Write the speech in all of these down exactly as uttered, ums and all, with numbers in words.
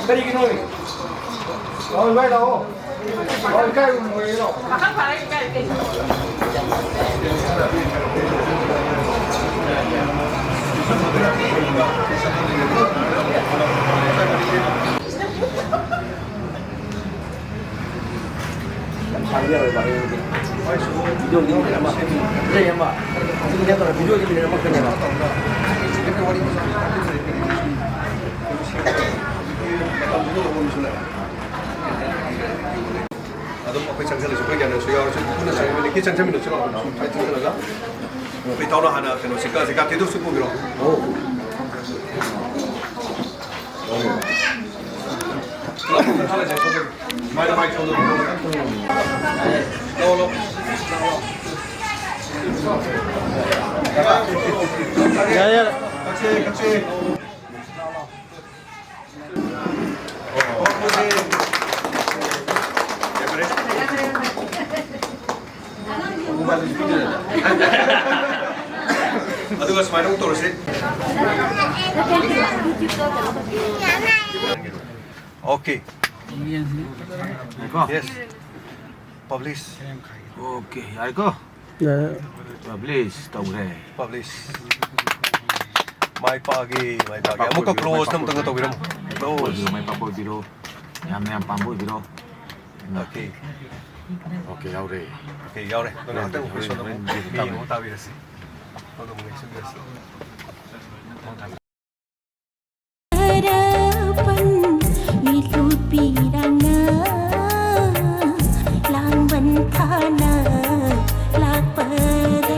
ꯀꯔꯤꯒꯤꯅꯣ? ꯂꯥꯛꯑꯣ, ꯏꯕꯥꯏ, ꯂꯥꯛꯑꯣ꯫ ꯂꯥꯛꯑꯣ, ꯏꯀꯥꯏꯔꯨꯅꯨ, ꯂꯥꯛꯑꯣ꯫ ꯌꯥꯝ ꯁꯥꯡꯕ ꯌꯥꯔꯣꯏ, ꯚꯥꯏ, ꯑꯗꯨꯗꯤ꯫ ꯚꯤꯗꯤꯑꯣꯗꯤ ꯃꯤꯅꯤꯠ ꯑꯃ, ꯂꯩ ꯑꯃ, ꯁꯤꯗ ꯇꯧꯔ ꯚꯤꯗꯤꯑꯣꯗꯤ ꯃꯤꯅꯤꯠ ꯑꯃꯈꯛꯇꯅꯦꯕ꯫ ꯑꯗꯨꯝ ꯑꯩꯈꯣꯏ ꯆꯪꯁꯤꯜꯂꯁꯤ, ꯑꯩꯈꯣꯏ ꯒ꯭ꯌꯥꯟꯁꯨ ꯌꯥꯎꯔꯁꯤ, ꯄꯨꯟꯅ ꯆꯪꯃꯤꯟꯅ-, ꯂꯤꯛꯀꯤ ꯆꯪꯁꯤꯟꯃꯤꯟꯅꯁꯤ ꯂꯥꯛꯑꯣ, ꯁꯨꯝ ꯁ꯭ꯋꯥꯏꯗ ꯆꯪꯁꯤꯜꯂꯒ꯫ ꯑꯩꯈꯣꯏ ꯏꯇꯥꯎꯅ ꯍꯥꯟꯅ ꯀꯩꯅꯣꯁꯤ ꯀꯥꯁꯤ, ꯀꯥꯇꯤꯗꯨꯁꯨ ꯄꯨꯕꯤꯔꯣ꯫ ꯌꯥꯔꯦ, ꯌꯥꯔꯦ꯫ ꯑꯗꯨꯒ ꯁꯨꯃꯥꯏꯅ ꯑꯃꯨꯛ ꯇꯧꯔꯁꯤ꯫ Okay. Yes. Publish. Okay, ꯌꯥꯔꯦꯀꯣ? ꯌꯥꯔꯦ꯫ Publish ꯇꯧꯈ꯭ꯔꯦ꯫ Publish. ꯃꯥꯏ ꯄꯥꯛꯑꯒꯦ, ꯃꯥꯏ ꯄꯥꯛꯑꯒꯦ꯫ ꯑꯃꯨꯛꯀ close ꯇ ꯑꯃꯨꯛꯇꯪꯒ ꯇꯧꯕꯤꯔꯝꯃꯨ꯫ Close꯫ ꯑꯣꯏꯕꯤꯔꯣ, ꯃꯥꯏ ꯄꯥꯛꯄ ꯑꯣꯏꯕꯤꯔꯣ꯫ ꯌꯥꯝꯅ ꯌꯥꯝ ꯄꯥꯝꯕ ꯑꯣꯏꯕꯤꯔꯣ꯫ Okay꯫ Okay, ꯌꯥꯎꯔꯦ꯫ Okay, ꯌꯥꯎꯔꯦ꯫ ꯑꯗꯣ ꯉꯥꯏꯍꯥꯛꯇꯪ ꯑꯩꯈꯣꯏ ꯁꯣꯝꯗ ꯑꯃꯨꯛ ꯃꯤ ꯑꯃꯨꯛ ꯇꯥꯕꯤꯔꯁꯤ꯫ ꯁꯣꯝꯗ ꯑꯃꯨꯛ ꯌꯦꯡꯁꯤꯟꯕꯤꯔꯁꯤ꯫ ꯍꯔꯥꯎꯕꯟ ꯏꯂꯨꯄꯤꯔꯥꯡꯅ ꯂꯥꯡꯕꯟ ꯊꯥꯅ ꯂꯥꯛꯄꯗ꯫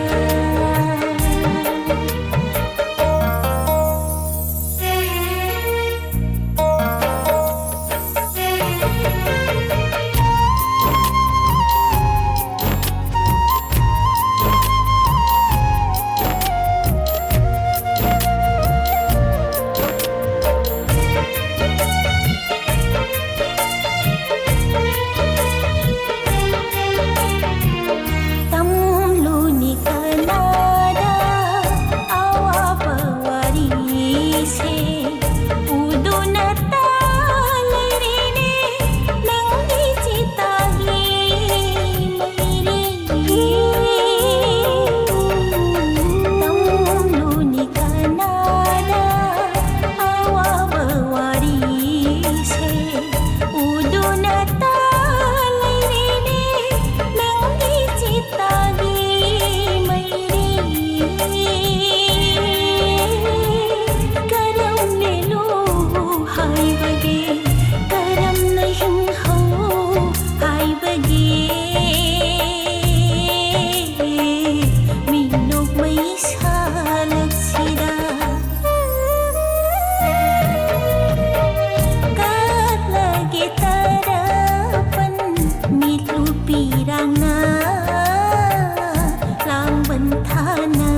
ꯊꯥꯅ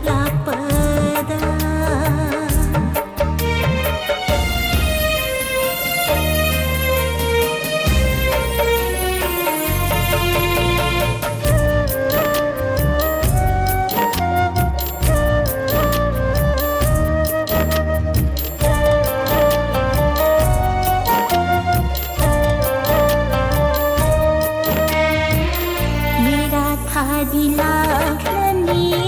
ꯂꯥꯛꯄꯗ꯫ ꯃꯦꯔꯥ ꯊꯥꯗꯤ ꯂꯥꯛꯂꯅꯤ꯫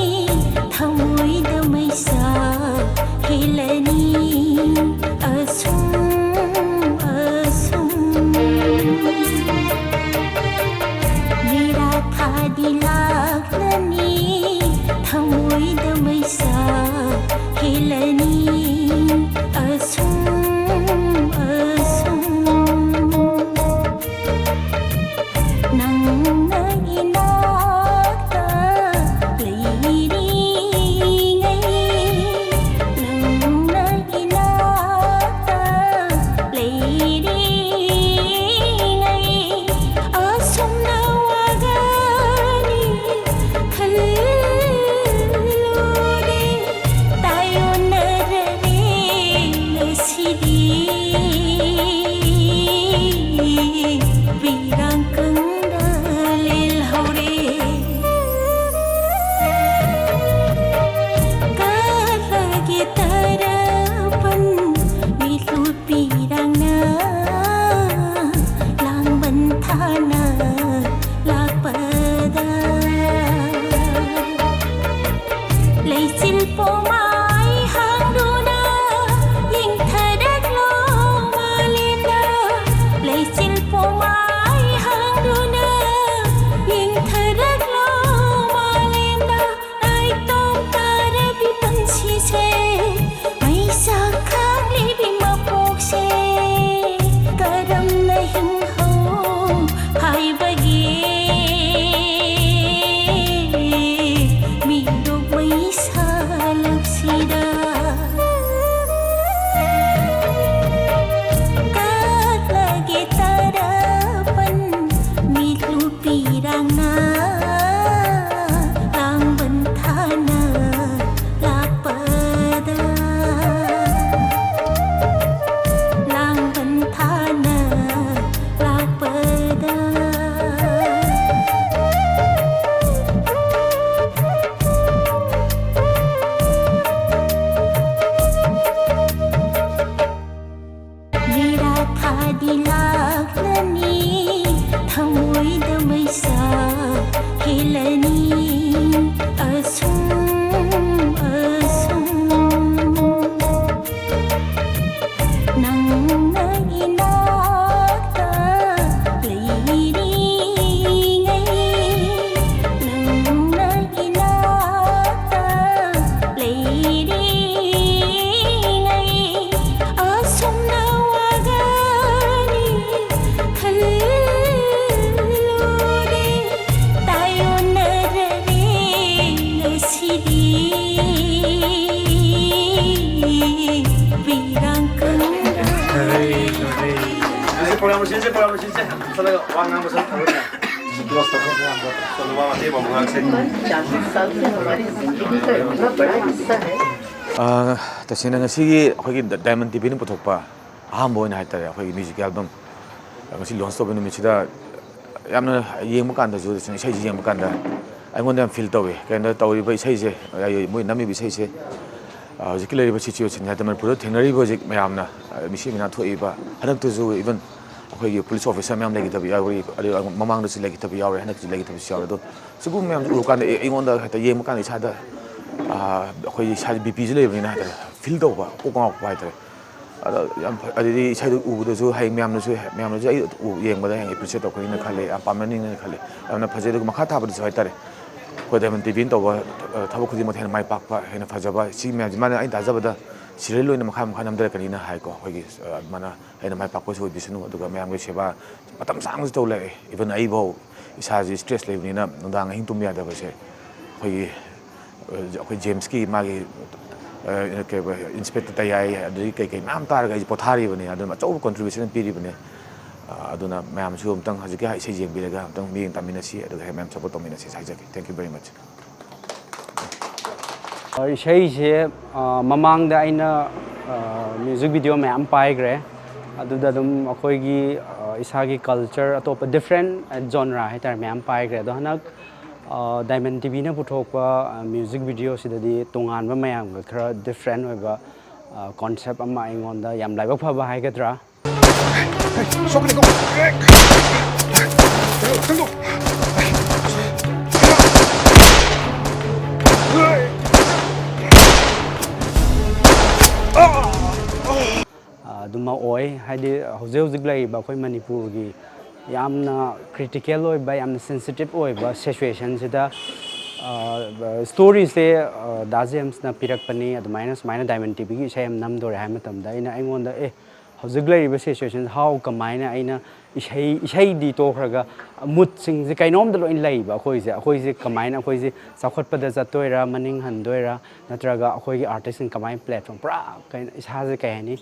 ꯃꯁꯤꯟꯁꯦ ꯄꯨꯔꯥ ꯃꯁꯤꯟꯁꯦ ꯆꯠꯂꯒ ꯋꯥ ꯉꯥꯡꯕꯁꯨ ꯐꯪꯉꯣꯏ꯫ ꯀ꯭ꯂꯣꯁ ꯇꯧꯊꯣꯛꯄ ꯌꯥꯕ꯫ ꯁꯣꯝꯗ ꯋꯥ ꯃꯇꯦꯛ ꯑꯃ ꯉꯥꯡꯁꯦ꯫ चालीस साल से हमारी जिंदगी का इतना बड़ा हिस्सा है। ꯑ, ꯇꯁꯦꯡꯅ ꯉꯁꯤꯒꯤ ꯑꯩꯈꯣꯏꯒꯤ ꯗꯥꯏꯃꯟ ꯇꯤꯚꯤꯅ ꯄꯨꯊꯣꯛꯄ ꯑꯍꯥꯟꯕ ꯑꯣꯏꯅ ꯍꯥꯏꯇꯥꯔꯦ, ꯑꯩꯈꯣꯏꯒꯤ ꯃ꯭ꯌꯨꯖꯤꯛ ꯑꯦꯜꯕꯝ ꯉꯁꯤ ꯂꯣꯟꯆ ꯇꯧꯕ ꯅꯨꯃꯤꯠꯁꯤꯗ ꯌꯥꯝꯅ ꯌꯦꯡꯕ ꯀꯥꯟꯗꯁꯨ, ꯏꯁꯩꯁꯤ ꯌꯦꯡꯕ ꯀꯥꯟꯗ ꯑꯩꯉꯣꯟꯗ ꯌꯥꯝ ꯐꯤꯜ ꯇꯧꯋꯤ꯫ ꯀꯩꯅꯣ ꯇꯧꯔꯤꯕ ꯏꯁꯩꯁꯦ, ꯃꯣꯏ ꯅꯝꯃꯤꯕ ꯏꯁꯩꯁꯦ, ꯍꯧꯖꯤꯛꯀꯤ ꯂꯩꯔꯤꯕ ꯁꯤꯆꯨꯋꯦꯁꯟ ꯍꯥꯏꯗꯤ ꯃꯅꯤꯄꯨꯔꯗ ꯊꯦꯡꯅꯔꯤꯕ ꯍꯧꯖꯤꯛ ꯃꯌꯥꯝꯅ, ꯃꯤꯁꯤ ꯃꯤꯅꯥ ꯊꯣꯛꯏꯕ, ꯍꯟꯗꯛꯇꯁꯨ ꯏꯚꯟ ꯑꯩꯈꯣꯏꯒꯤ ꯄꯨꯂꯤꯁ ꯑꯣꯐꯤꯁꯥꯔ ꯃꯌꯥꯝ ꯂꯩꯈꯤꯗꯕ ꯌꯥꯎꯔꯤ, ꯑꯗꯨꯒ ꯃꯃꯥꯡꯗꯁꯨ ꯂꯩꯈꯤꯗꯕ ꯌꯥꯎꯔꯦ, ꯍꯟꯗꯛꯁꯨ ꯂꯩꯈꯤꯗꯕꯁꯨ ꯌꯥꯎꯔꯦ꯫ ꯑꯗꯣ ꯁꯤꯒꯨꯝꯕ ꯃꯌꯥꯝꯁꯦ ꯎꯔꯀꯥꯟꯗ ꯑꯩ, ꯑꯩꯉꯣꯟꯗ ꯍꯦꯛꯇ ꯌꯦꯡꯕ ꯀꯥꯟꯗ ꯏꯁꯥꯗ, ꯑꯩꯈꯣꯏ ꯏꯁꯥꯁꯦ ꯕꯤ ꯄꯤꯁꯨ ꯂꯩꯕꯅꯤꯅ ꯍꯥꯏꯇꯥꯔꯦ, ꯐꯤꯜ ꯇꯧꯕ, ꯀꯣꯛ ꯉꯥꯎꯔꯛꯄ ꯍꯥꯏꯇꯥꯔꯦ꯫ ꯑꯗꯣ ꯌꯥꯝ ꯐ-, ꯑꯗꯨꯗꯤ ꯏꯁꯩꯗꯨ ꯎꯕꯗꯁꯨ ꯍꯌꯦꯡ ꯃꯌꯥꯝꯅꯁꯨ, ꯃꯌꯥꯝꯅꯁꯨ ꯑꯩ ꯎ-, ꯌꯦꯡꯕꯗ ꯍꯌꯦꯡ ꯑꯦꯄ꯭ꯔꯤꯁꯤꯌꯦꯠ ꯇꯧꯔꯛꯀꯅꯤꯅ ꯈꯜꯂꯦ, ꯌꯥꯝ ꯄꯥꯝꯅꯅꯤꯅ ꯈꯜꯂꯦ꯫ ꯌꯥꯝꯅ ꯐꯖꯩ꯫ ꯑꯗꯨꯒ ꯃꯈꯥ ꯊꯥꯕꯗꯁꯨ ꯍꯥꯏꯇꯥꯔꯦ, ꯑꯩꯈꯣꯏ ꯗꯥꯏꯃꯟ ꯇꯤꯚꯤꯅ ꯇꯧꯕ, ꯑ, ꯊꯕꯛ ꯈꯨꯗꯤꯡꯃꯛꯇ ꯍꯦꯟꯅ ꯃꯥꯏ ꯄꯥꯛꯄ, ꯍꯦꯟꯅ ꯐꯖꯕ, ꯁꯤ ꯃꯌꯥꯝꯁꯤ ꯃꯥꯅ ꯑꯩꯅ ꯊꯥꯖꯕꯗ ꯁꯤꯔꯦꯜ ꯑꯣꯏꯅ ꯃꯈꯥ ꯃꯈꯥ ꯅꯝꯊꯔꯛꯀꯅꯤꯅ ꯍꯥꯏꯀꯣ꯫ ꯑꯩꯈꯣꯏꯒꯤ, ꯑ, ꯃꯥꯅ ꯍꯦꯟꯅ ꯃꯥꯏ ꯄꯥꯛꯄꯁꯨ ꯑꯣꯏꯕꯤꯁꯅꯨ, ꯑꯗꯨꯒ ꯃꯌꯥꯝꯒꯤ ꯁꯦꯕꯥ ꯃꯇꯝ ꯁꯥꯡꯅꯁꯨ ꯇꯧ ꯂꯥꯛꯑꯦ꯫ ꯏꯚꯟ ꯑꯩꯐꯥꯎ ꯏꯁꯥꯁꯦ ꯁ꯭ꯇ꯭ꯔꯦꯁ ꯂꯩꯕꯅꯤꯅ ꯅꯨꯡꯗꯥꯡ ꯑꯍꯤꯡ ꯇꯨꯝꯕ ꯌꯥꯗꯕꯁꯦ ꯑꯩꯈꯣꯏꯒꯤ ꯑꯩꯈꯣꯏ ꯖꯦꯝꯁꯀꯤ ꯃꯥꯒꯤ, ꯑ, ꯀꯩꯕ, ꯏꯟꯁꯄꯦꯛꯇꯔ ꯇꯌꯥꯏ, ꯑꯗꯒꯤ ꯀꯩ ꯀꯩ ꯃꯌꯥꯝ ꯇꯥꯔꯒ ꯑꯩꯁꯦ ꯄꯣꯊꯥꯔꯤꯕꯅꯦ꯫ ꯑꯗꯨꯅ ꯑꯆꯧꯕ ꯀꯣꯟꯇ꯭ꯔꯤꯕ꯭ꯌꯨꯁꯟ ꯑꯃ ꯄꯤꯔꯤꯕꯅꯦ꯫ ꯑ, ꯑꯗꯨꯅ ꯃꯌꯥꯝꯁꯨ ꯑꯃꯨꯛꯇꯪ ꯍꯧꯖꯤꯛꯀꯤ ꯏꯁꯩ ꯌꯦꯡꯕꯤꯔꯒ ꯑꯃꯨꯛꯇꯪ ꯃꯤꯠꯌꯦꯡ ꯇꯥꯃꯤꯟꯅꯁꯤ, ꯑꯗꯨꯒ ꯍꯦꯛ ꯃꯌꯥꯝ ꯁꯞꯄꯣꯔꯠ ꯇꯧꯃꯤꯟꯅꯁꯤ ꯍꯥꯏꯖꯒꯦ꯫ Thank you very much꯫ ꯏꯁꯩꯁꯦ, ꯑ, ꯃꯃꯥꯡꯗ ꯑꯩꯅ, ꯑ, ꯃ꯭ꯌꯨꯖꯤꯛ ꯚꯤꯗꯤꯑꯣ ꯃꯌꯥꯝ ꯄꯥꯏꯈ꯭ꯔꯦ꯫ ꯑꯗꯨꯗ ꯑꯗꯨꯝ ꯑꯩꯈꯣꯏꯒꯤ, ꯑ, ꯏꯁꯥꯒꯤ ꯀꯜꯆꯔ ꯑꯇꯣꯞꯄ ꯗꯤꯐ꯭ꯔꯦꯟ ꯖꯣꯟꯔꯥ ꯍꯥꯏꯇꯥꯔꯦ ꯃꯌꯥꯝ ꯄꯥꯏꯈ꯭ꯔꯦ꯫ ꯑꯗꯣ ꯍꯟꯗꯛ, ꯑ, ꯗꯥꯏꯃꯟ ꯇꯤꯚꯤꯅ ꯄꯨꯊꯣꯛꯄ, ꯑ, ꯃ꯭ꯌꯨꯖꯤꯛ ꯚꯤꯗꯤꯑꯣꯁꯤꯗꯗꯤ ꯇꯣꯉꯥꯟꯕ ꯃꯌꯥꯝꯒ ꯈꯔ ꯗꯤꯐ꯭ꯔꯦꯟ ꯑꯣꯏꯕ, ꯑ, ꯀꯣꯟꯁꯦꯞ ꯑꯃ ꯑꯩꯉꯣꯟꯗ ꯌꯥꯝ ꯂꯥꯏꯕꯛ ꯐꯕ ꯍꯥꯏꯒꯗ꯭ꯔꯥ, ꯁꯣꯛꯀꯅꯤꯀꯣ꯫ ꯆꯪꯉꯣ꯫ ꯑꯗꯨꯃ ꯑꯣꯏ꯫ ꯍꯥꯏꯗꯤ ꯍꯧꯖꯤꯛ ꯍꯧꯖꯤꯛ ꯂꯩꯔꯤꯕ ꯑꯩꯈꯣꯏ ꯃꯅꯤꯄꯨꯔꯒꯤ ꯌꯥꯝꯅ ꯀ꯭ꯔꯤꯇꯤꯀꯦꯜ ꯑꯣꯏꯕ, ꯌꯥꯝꯅ ꯁꯦꯟꯁꯤꯇꯤꯞ ꯑꯣꯏꯕ ꯁꯤꯆꯨꯋꯦꯁꯟꯁꯤꯗ, ꯁ꯭ꯇꯣꯔꯤꯁꯦ ꯗꯥ ꯖꯦꯝꯁꯅ ꯄꯤꯔꯛꯄꯅꯤ, ꯑꯗꯨꯃꯥꯏꯅ ꯁꯨꯃꯥꯏꯅ ꯗꯥꯏꯃꯟ ꯇꯤꯚꯤꯒꯤ ꯏꯁꯩ ꯑꯃ ꯅꯝꯗꯣꯔꯦ ꯍꯥꯏꯕ ꯃꯇꯝꯗ ꯑꯩꯅ, ꯑꯩꯉꯣꯟꯗ ꯑꯦ, ꯍꯧꯖꯤꯛ ꯂꯩꯔꯤꯕ ꯁꯤꯆꯨꯋꯦꯁꯟ, ꯍꯥꯎ, ꯀꯃꯥꯏꯅ ꯑꯩꯅ ꯏꯁꯩ, ꯏꯁꯩꯗꯤ ꯇꯣꯛꯈ꯭ꯔꯒ ꯃꯨꯠꯁꯤꯡꯁꯦ ꯀꯩꯅꯣꯝꯗ ꯂꯣꯏ ꯂꯩꯕ ꯑꯩꯈꯣꯏꯁꯦ꯫ ꯑꯩꯈꯣꯏꯁꯦ ꯀꯃꯥꯏꯅ, ꯑꯩꯈꯣꯏꯁꯦ ꯆꯥꯎꯈꯠꯄꯗ ꯆꯠꯇꯣꯏꯔꯥ, ꯃꯅꯤꯡ ꯍꯟꯗꯣꯏꯔꯥ, ꯅꯠꯇ꯭ꯔꯒ ꯑꯩꯈꯣꯏꯒꯤ ꯑꯥꯔꯇꯤꯁꯁꯤꯡ ꯀꯃꯥꯏꯅ ꯄ꯭ꯂꯦꯠꯐꯣꯝ ꯄꯨꯔꯥ ꯀꯩꯅꯣ ꯏꯁꯥꯁꯦ ꯀꯩ ꯍꯥꯏꯅꯤ,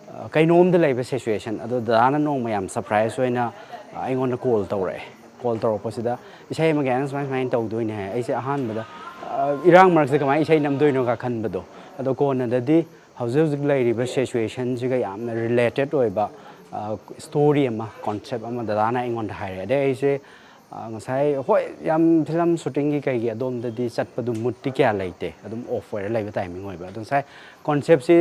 ꯑ, ꯀꯩꯅꯣꯝꯗ ꯂꯩꯕ ꯁꯤꯆꯨꯋꯦꯁꯟ ꯑꯗꯣ ꯗꯗꯥꯅ ꯅꯣꯡꯃ ꯌꯥꯝ ꯁꯔꯄ꯭ꯔꯥꯏꯁ ꯑꯣꯏꯅ, ꯑ, ꯑꯩꯉꯣꯟꯗ ꯀꯣꯜ ꯇꯧꯔꯛꯑꯦ꯫ ꯀꯣꯜ ꯇꯧꯔꯛꯄꯁꯤꯗ ꯏꯁꯩ ꯑꯃ ꯒꯥꯏꯅ ꯁꯨꯃꯥꯏ ꯁꯨꯃꯥꯏꯅ ꯇꯧꯗꯣꯏꯅꯦ ꯍꯥꯏ꯫ ꯑꯩꯁꯦ ꯑꯍꯥꯟꯕꯗ, ꯑ, ꯏꯔꯥꯡ ꯃꯔꯛꯁꯤꯗ ꯀꯃꯥꯏꯅ ꯏꯁꯩ ꯅꯝꯗꯣꯏꯅꯣꯒ ꯈꯟꯕꯗꯣ꯫ ꯑꯗꯣ ꯀꯣꯟꯅꯗꯗꯤ ꯍꯧꯖꯤꯛ ꯍꯧꯖꯤꯛ ꯂꯩꯔꯤꯕ ꯁꯤꯆꯨꯋꯦꯁꯟꯁꯤꯒ ꯌꯥꯝꯅ ꯔꯤꯂꯦꯇꯦꯠ ꯑꯣꯏꯕ, ꯑ, ꯁ꯭ꯇꯣꯔꯤ ꯑꯃ, ꯀꯣꯟꯁꯦꯞ ꯑꯃ ꯗꯗꯥꯅ ꯑꯩꯉꯣꯟꯗ ꯍꯥꯏꯔꯛꯑꯦ꯫ ꯑꯗꯩ ꯑꯩꯁꯦ, ꯑ, ꯉꯁꯥꯏ, ꯍꯣꯏ, ꯌꯥꯝ ꯐꯤꯂꯝ ꯁꯨꯇꯤꯡꯒꯤ ꯀꯩꯒꯤ ꯑꯗꯣꯝꯗꯗꯤ ꯆꯠꯄꯗꯨ ꯃꯨꯠꯇꯤ ꯀꯌꯥ ꯂꯩꯇꯦ, ꯑꯗꯨꯝ ꯑꯣꯐ ꯑꯣꯏꯔ ꯂꯩꯕ ꯇꯥꯏꯃꯤꯡ ꯑꯣꯏꯕ꯫ ꯑꯗꯣ ꯉꯁꯥꯏ ꯀꯣꯟꯁꯦꯞꯁꯤ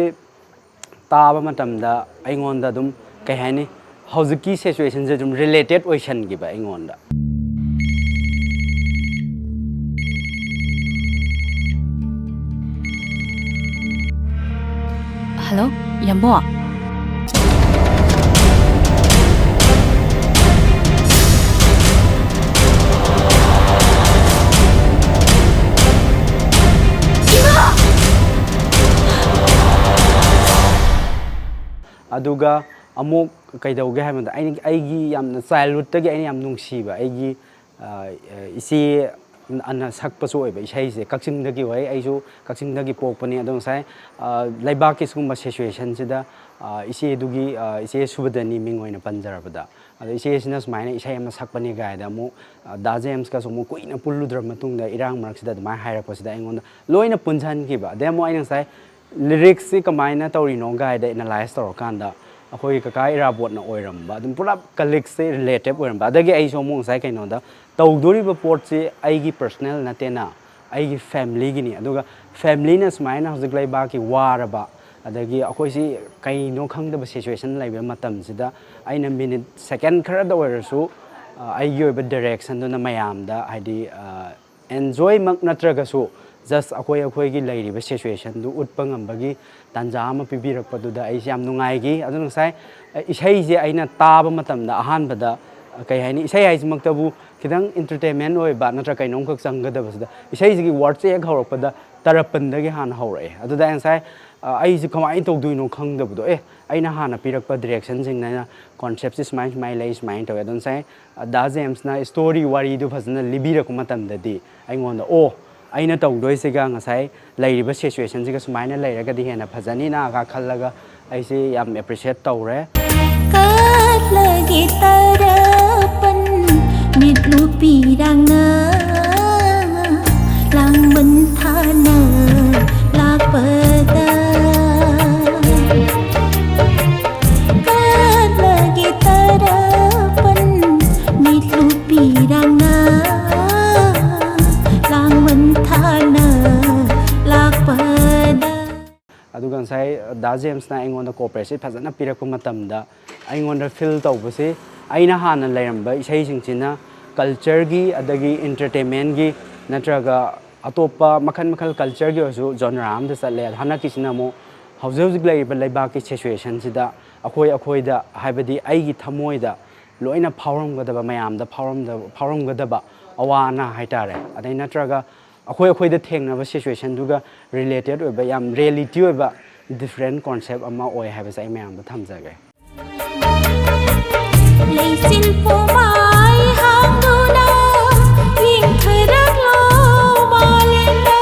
ꯇꯥꯕ ꯃꯇꯝꯗ ꯑꯩꯉꯣꯟꯗ ꯑꯗꯨꯝ, ꯀꯩ ꯍꯥꯏꯅꯤ, ꯍꯧꯖꯤꯛꯀꯤ ꯁꯤꯆꯨꯋꯦꯁꯟꯁꯦ ꯑꯗꯨꯝ ꯔꯤꯂꯦꯇꯦꯠ ꯑꯣꯏꯁꯟꯈꯤꯕ ꯑꯩꯉꯣꯟꯗ꯫ ꯍꯜꯂꯣ, ꯌꯥꯝꯕꯣ꯫ ꯑꯗꯨꯒ ꯑꯃꯨꯛ ꯀꯩꯗꯧꯒꯦ ꯍꯥꯏꯕꯗ, ꯑꯩ, ꯑꯩꯒꯤ ꯌꯥꯝꯅ ꯆꯥꯏꯜꯍꯨꯗꯇꯒꯤ ꯑꯩꯅ ꯌꯥꯝ ꯅꯨꯡꯁꯤꯕ ꯑꯩꯒꯤ, ꯑ, ꯏꯆꯦ ꯑꯅ ꯁꯛꯄꯁꯨ ꯑꯣꯏꯕ ꯏꯁꯩꯁꯦ, ꯀꯛꯆꯤꯡꯗꯒꯤ ꯑꯣꯏ, ꯑꯩꯁꯨ ꯀꯛꯆꯤꯡꯗꯒꯤ ꯄꯣꯛꯄꯅꯤ꯫ ꯑꯗꯣ ꯉꯁꯥꯏ, ꯑ, ꯂꯩꯕꯥꯛꯀꯤ ꯁꯤꯒꯨꯝꯕ ꯁꯤꯆꯨꯋꯦꯁꯟꯁꯤꯗ, ꯑ, ꯏꯆꯦꯗꯨꯒꯤ, ꯑ, ꯏꯆꯦ ꯁꯨꯕꯗꯅꯤ ꯃꯤꯡ ꯑꯣꯏꯅ ꯄꯟꯖꯔꯕꯗ, ꯑꯗꯣ ꯏꯆꯦꯁꯤꯅ ꯁꯨꯃꯥꯏꯅ ꯏꯁꯩ ꯑꯃ ꯁꯛꯄꯅꯤ ꯀꯥꯏꯗ ꯑꯃꯨꯛ, ꯑ, ꯗꯥ ꯖꯦꯝꯁꯀꯁꯨ ꯑꯃꯨꯛ ꯀꯨꯏꯅ ꯄꯨꯜꯂꯨꯗ꯭ꯔ ꯃꯇꯨꯡꯗ ꯏꯔꯥꯡ ꯃꯔꯛꯁꯤꯗ ꯑꯗꯨꯃꯥꯏꯅ ꯍꯥꯏꯔꯛꯄꯁꯤꯗ ꯑꯩꯉꯣꯟꯗ ꯂꯣꯏꯅ ꯄꯨꯟꯁꯤꯟꯈꯤꯕ꯫ ꯑꯗꯩ ꯑꯃꯨꯛ ꯑꯩꯅ ꯉꯁꯥꯏ ꯂꯤꯔꯤꯛꯁꯁꯤ ꯀꯃꯥꯏꯅ ꯇꯧꯔꯤꯅꯣ ꯀꯥꯏꯗ ꯑꯦꯅꯥꯂꯥꯏꯁ ꯇꯧꯔꯀꯥꯟꯗ ꯑꯩꯈꯣꯏꯒꯤ ꯀꯀꯥ ꯏꯔꯥꯕꯣꯠꯅ ꯑꯣꯏꯔꯝꯕ, ꯑꯗꯨꯝ ꯄꯨꯂꯞ ꯀꯂꯤꯛꯁꯁꯦ ꯔꯤꯂꯦꯇꯦꯕ ꯑꯣꯏꯔꯝꯕ꯫ ꯑꯗꯒꯤ ꯑꯩꯁꯨ ꯑꯃꯨꯛ ꯉꯁꯥꯏ ꯀꯩꯅꯣꯗ ꯇꯧꯗꯣꯔꯤꯕ ꯄꯣꯠꯁꯤ ꯑꯩꯒꯤ ꯄꯔꯁꯅꯦꯜ ꯅꯠꯇꯦꯅ, ꯑꯩꯒꯤ ꯐꯦꯃꯤꯂꯤꯒꯤꯅꯤ꯫ ꯑꯗꯨꯒ ꯐꯦꯃꯤꯂꯤꯅ ꯁꯨꯃꯥꯏꯅ ꯍꯧꯖꯤꯛ ꯂꯩꯕꯥꯛꯀꯤ ꯋꯥꯔꯕ, ꯑꯗꯒꯤ ꯑꯩꯈꯣꯏꯁꯤ ꯀꯩꯅꯣ ꯈꯪꯗꯕ ꯁꯤꯆꯨꯋꯦꯁꯟ ꯂꯩꯕ ꯃꯇꯝꯁꯤꯗ ꯑꯩꯅ ꯃꯤꯅꯤꯠ ꯁꯦꯀꯦꯟ ꯈꯔꯗ ꯑꯣꯏꯔꯁꯨ, ꯑ, ꯑꯩꯒꯤ ꯑꯣꯏꯕ ꯗꯥꯏꯔꯦꯛꯁꯟꯗꯨꯅ ꯃꯌꯥꯝꯗ, ꯍꯥꯏꯗꯤ, ꯑ, ꯑꯦꯟꯖꯣꯏꯃꯛ ꯅꯠꯇ꯭ꯔꯒꯁꯨ, ꯖꯁ ꯑꯩꯈꯣꯏ ꯑꯩꯈꯣꯏꯒꯤ ꯂꯩꯔꯤꯕ ꯁꯤꯆꯨꯋꯦꯁꯟꯗꯨ ꯎꯠꯄ ꯉꯝꯕꯒꯤ ꯇꯥꯟꯖꯥ ꯑꯃ ꯄꯤꯕꯤꯔꯛꯄꯗꯨꯗ ꯑꯩꯁꯦ ꯌꯥꯝ ꯅꯨꯡꯉꯥꯏꯈꯤ꯫ ꯑꯗꯨꯅ ꯉꯁꯥꯏ, ꯑ, ꯏꯁꯩꯁꯦ ꯑꯩꯅ ꯇꯥꯕ ꯃꯇꯝꯗ ꯑꯍꯥꯟꯕꯗ, ꯑ, ꯀꯩ ꯍꯥꯏꯅꯤ, ꯏꯁꯩ ꯍꯥꯏꯁꯤꯃꯛꯇꯕꯨ ꯈꯤꯇꯪ ꯏꯟꯇꯔꯇꯦꯟꯃꯦꯟ ꯑꯣꯏꯕ ꯅꯠꯇ꯭ꯔꯒ ꯀꯩꯅꯣꯝꯈꯛ ꯆꯪꯒꯗꯕꯁꯤꯗ, ꯏꯁꯩꯁꯤꯒꯤ ꯋꯥꯔꯗꯁꯦ ꯍꯦꯛ ꯍꯧꯔꯛꯄꯗ ꯇꯔꯄꯟꯗꯒꯤ ꯍꯥꯟꯅ ꯍꯧꯔꯛꯑꯦ꯫ ꯑꯗꯨꯗ ꯑꯩ ꯉꯁꯥꯏ, ꯑ, ꯑꯩꯁꯦ ꯀꯃꯥꯏꯅ ꯇꯧꯗꯣꯏꯅꯣ ꯈꯪꯗꯕꯗꯣ, ꯑꯦ, ꯑꯩꯅ ꯍꯥꯟꯅ ꯄꯤꯔꯛꯄ ꯗꯥꯏꯔꯦꯛꯁꯟꯁꯤꯡꯅ ꯑꯩꯅ ꯀꯣꯟꯁꯦꯞꯁꯦ ꯁꯨꯃꯥꯏꯅ ꯁꯨꯃꯥꯏꯅ ꯂꯩ, ꯁꯨꯃꯥꯏꯅ ꯇꯧꯋꯦ꯫ ꯑꯗꯣ ꯉꯁꯥꯏ, ꯑ, ꯗꯥ ꯖꯦꯝꯁꯅ ꯁ꯭ꯇꯣꯔꯤ, ꯋꯥꯔꯤꯗꯨ ꯐꯖꯅ ꯂꯤꯕꯤꯔꯛꯄ ꯃꯇꯝꯗꯗꯤ ꯑꯩꯉꯣꯟꯗ, ꯑꯣ, ꯑꯩꯅ ꯇꯧꯗꯣꯏꯁꯤꯒ ꯉꯁꯥꯏ ꯂꯩꯔꯤꯕ ꯁꯤꯆꯨꯋꯦꯁꯟꯁꯤꯒ ꯁꯨꯃꯥꯏꯅ ꯂꯩꯔꯒꯗꯤ ꯍꯦꯟꯅ ꯐꯖꯅꯤꯅ ꯈꯜꯂꯒ ꯑꯩꯁꯦ ꯌꯥꯝ ꯑꯦꯄ꯭ꯔꯤꯁꯤꯌꯦꯠ ꯇꯧꯔꯦ꯫ ꯀꯠꯂꯒꯦ ꯇꯔꯄꯟ ꯃꯤꯠꯂꯨ ꯄꯤꯔꯥꯡꯅ ꯂꯥꯡꯕꯟ ꯊꯥꯅ ꯂꯥꯛꯄꯗ꯫ ꯀꯠꯂꯒꯦ ꯇꯔꯄꯟ ꯃꯤꯠꯂꯨ ꯄꯤꯔꯥꯡꯅ ꯂꯥꯡꯕꯟ ꯊꯥꯅ ꯂꯥꯛꯄꯗ꯫ ꯑꯗꯨꯒ ꯉꯁꯥꯏ ꯗꯥ ꯖꯦꯝꯁꯅ ꯑꯩꯉꯣꯟꯗ ꯀꯣꯑꯣꯄꯔꯦꯠꯁꯤ ꯐꯖꯅ ꯄꯤꯔꯛꯄ ꯃꯇꯝꯗ ꯑꯩꯉꯣꯟꯗ ꯐꯤꯜ ꯇꯧꯕꯁꯤ, ꯑꯩꯅ ꯍꯥꯟꯅ ꯂꯩꯔꯝꯕ ꯏꯁꯩꯁꯤꯡꯁꯤꯅ ꯀꯜꯆꯔꯒꯤ ꯑꯗꯒꯤ ꯏꯟꯇꯔꯇꯦꯟꯃꯦꯟꯒꯤ ꯅꯠꯇ꯭ꯔꯒ ꯑꯇꯣꯞꯄ ꯃꯈꯜ ꯃꯈꯜ ꯀꯜꯆꯔꯒꯤ ꯑꯣꯏꯔꯁꯨ ꯖꯣꯅꯔꯥ ꯑꯃꯗ ꯆꯠꯂꯦ꯫ ꯍꯟꯗꯛꯀꯤꯁꯤꯅ ꯑꯃꯨꯛ ꯍꯧꯖꯤꯛ ꯍꯧꯖꯤꯛ ꯂꯩꯔꯤꯕ ꯂꯩꯕꯥꯛꯀꯤ ꯁꯤꯆꯨꯋꯦꯁꯟꯁꯤꯗ ꯑꯩꯈꯣꯏ ꯑꯩꯈꯣꯏꯗ, ꯍꯥꯏꯕꯗꯤ ꯑꯩꯒꯤ ꯊꯃꯣꯏꯗ ꯂꯣꯏꯅ ꯐꯥꯎꯔꯝꯒꯗꯕ, ꯃꯌꯥꯝꯗ ꯐꯥꯎꯔꯝꯗ-, ꯐꯥꯎꯔꯝꯒꯗꯕ ꯑꯋꯥ ꯑꯅꯥ ꯍꯥꯏꯇꯥꯔꯦ, ꯑꯗꯩ ꯅꯠꯇ꯭ꯔꯒ ꯑꯩꯈꯣꯏ ꯑꯩꯈꯣꯏꯗ ꯊꯦꯡꯅꯕ ꯁꯤꯆꯨꯋꯦꯁꯟꯗꯨꯒ ꯔꯤꯂꯦꯇꯦꯠ ꯑꯣꯏꯕ, ꯌꯥꯝ ꯔꯤꯌꯦꯂꯤꯇꯤ ꯑꯣꯏꯕ, ꯗꯤꯐ꯭ꯔꯦꯟ ꯀꯣꯟꯁꯦꯞ ꯑꯃ ꯑꯣꯏ ꯍꯥꯏꯕꯁꯦ ꯑꯩ ꯃꯌꯥꯝꯗ ꯊꯝꯖꯒꯦ꯫ ꯂꯩꯆꯤꯜ ꯄꯨꯝꯃꯥꯏ ꯍꯥꯡꯗꯨꯅ ꯌꯦꯡꯊꯔꯛꯂꯣ ꯃꯥꯂꯦꯝꯗ꯫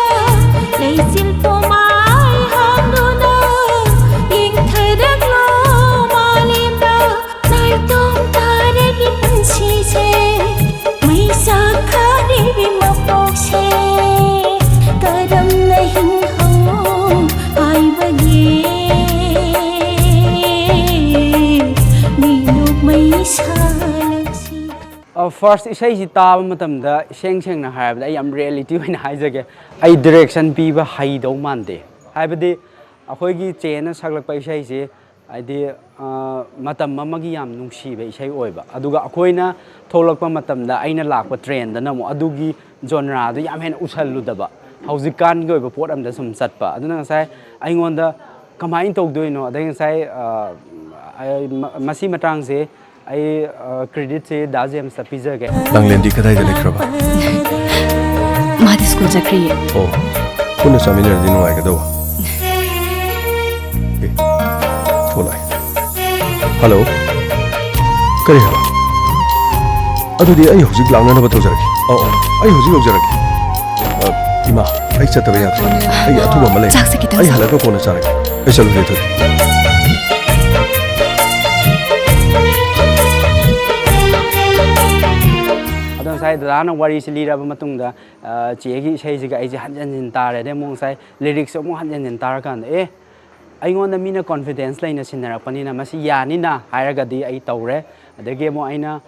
ꯂꯩꯆꯤꯜ ꯄꯨꯝꯃꯥꯏ ꯍꯥꯡꯗꯨꯅ ꯌꯦꯡꯊꯔꯛꯂꯣ ꯃꯥꯂꯦꯝꯗ꯫ ꯅꯥꯏꯇꯣꯝ ꯇꯥꯔꯕꯤ ꯄꯨꯟꯁꯤꯁꯦ, ꯃꯩ ꯆꯥꯛꯈꯔꯕꯤ ꯃꯄꯣꯛꯁꯦ, ꯀꯔꯝꯅ ꯍꯤꯡꯍꯧ ꯍꯥꯏꯕꯒꯦ? ꯃꯤꯅꯣꯛ ꯃꯩ ꯁꯥꯂꯛꯁꯤ꯫ ꯐꯥꯔꯁ ꯏꯁꯩꯁꯤ ꯇꯥꯕ ꯃꯇꯝꯗ, ꯏꯁꯦꯡ ꯁꯦꯡꯅ ꯍꯥꯏꯔꯕꯗ, ꯑꯩ ꯌꯥꯝ ꯔꯤꯌꯦꯂꯤꯇꯤ ꯑꯣꯏꯅ ꯍꯥꯏꯖꯒꯦ, ꯑꯩ ꯗꯤꯔꯦꯛꯁꯟ ꯄꯤꯕ ꯍꯩꯗꯧ ꯃꯥꯟꯗꯦ꯫ ꯍꯥꯏꯕꯗꯤ ꯑꯩꯈꯣꯏꯒꯤ ꯆꯦꯅ ꯁꯛꯂꯛꯄ ꯏꯁꯩꯁꯤ, ꯍꯥꯏꯗꯤ, ꯑ, ꯃꯇꯝ ꯑꯃꯒꯤ ꯌꯥꯝ ꯅꯨꯡꯁꯤꯕ ꯏꯁꯩ ꯑꯣꯏꯕ, ꯑꯗꯨꯒ ꯑꯩꯈꯣꯏꯅ ꯊꯣꯛꯂꯛꯄ ꯃꯇꯝꯗ ꯑꯩꯅ ꯂꯥꯛꯄ ꯇ꯭ꯔꯦꯟꯗꯅ ꯑꯃꯨꯛ ꯑꯗꯨꯒꯤ ꯖꯣꯅꯔꯥꯗꯨ ꯌꯥꯝ ꯍꯦꯟꯅ ꯎꯁꯜꯂꯨꯗꯕ, ꯍꯧꯖꯤꯛꯀꯥꯟꯒꯤ ꯑꯣꯏꯕ ꯄꯣꯠ ꯑꯝꯗ ꯁꯨꯝ ꯆꯠꯄ꯫ ꯑꯗꯨꯅ ꯉꯁꯥꯏ ꯑꯩꯉꯣꯟꯗ ꯀꯃꯥꯏꯅ ꯇꯧꯗꯣꯏꯅꯣ, ꯑꯗꯩ ꯉꯁꯥꯏ, ꯑ, ꯑꯩ ꯃ-, ꯃꯁꯤ ꯃꯇꯥꯡꯁꯦ ꯑꯩ, ꯑ, ꯀ꯭ꯔꯦꯗꯤꯠꯁꯦ ꯗꯥ ꯖꯦꯝꯁꯇ ꯄꯤꯖꯒꯦ꯫ ꯂꯥꯡꯂꯦꯟꯗꯤ ꯀꯗꯥꯏꯗ ꯂꯩꯈ꯭ꯔꯕ? ꯃꯥꯗꯤ ꯁ꯭ꯀꯨꯜ ꯆꯠꯈ꯭ꯔꯤꯌꯦ꯫ ꯑꯣ, ꯄꯨꯟꯅ ꯆꯥꯃꯤꯟꯅꯔꯗꯤ ꯅꯨꯡꯉꯥꯏꯒꯗꯧꯕ꯫ ꯑꯦ, ꯐꯣꯟ ꯂꯥꯛꯑꯦ꯫ ꯍꯜꯂꯣ? ꯀꯔꯤ ꯍꯥꯏꯕ? ꯑꯗꯨꯗꯤ ꯑꯩ ꯍꯧꯖꯤꯛ ꯂꯥꯛꯅꯅꯕ ꯇꯧꯖꯔꯒꯦ꯫ ꯑꯣ, ꯑꯣ, ꯑꯩ ꯍꯧꯖꯤꯛ ꯌꯧꯖꯔꯒꯦ꯫ ꯑ, ꯏꯃꯥ, ꯑꯩ ꯆꯠꯇꯕ ꯌꯥꯗ꯭ꯔꯦ꯫ ꯑꯩ ꯑꯊꯨꯕ ꯑꯃ ꯂꯩ꯫ ꯆꯥꯛꯁꯦ ꯈꯤꯇꯪ ꯑꯩ ꯆꯥ- ꯍꯜꯂꯛꯑꯒ ꯀꯣꯟꯅ ꯆꯥꯔꯒꯦ꯫ ꯑꯩ ꯆꯠꯂꯨꯒꯦ, ꯊꯣꯏ꯫ ꯑꯗꯣ ꯉꯁꯥꯏ ꯗꯗꯥꯅ ꯋꯥꯔꯤꯁꯤ ꯂꯤꯔꯕ ꯃꯇꯨꯡꯗ, ꯑ, ꯆꯦꯒꯤ ꯏꯁꯩꯁꯤꯒ ꯑꯩꯁꯦ ꯍꯟꯖꯤꯟ ꯍꯟꯖꯤꯟ ꯇꯥꯔꯦ꯫ ꯑꯗꯩ ꯑꯃꯨꯛ ꯉꯁꯥꯏ ꯂꯤꯔꯤꯛꯁ ꯑꯃꯨꯛ ꯍꯟꯖꯤꯟ ꯍꯟꯖꯤꯟ ꯇꯥꯔꯀꯥꯟꯗ, ꯑꯦ, ꯑꯩꯉꯣꯟꯗ ꯃꯤꯅ ꯀꯣꯟꯐꯤꯗꯦꯟꯁ ꯂꯩꯅ ꯁꯤꯟꯅꯔꯛꯄꯅꯤꯅ ꯃꯁꯤ ꯌꯥꯅꯤꯅ ꯍꯥꯏꯔꯒꯗꯤ ꯑꯩ ꯇꯧꯔꯦ꯫ ꯑꯗꯒꯤ ꯑꯃꯨꯛ ꯑꯩꯅ,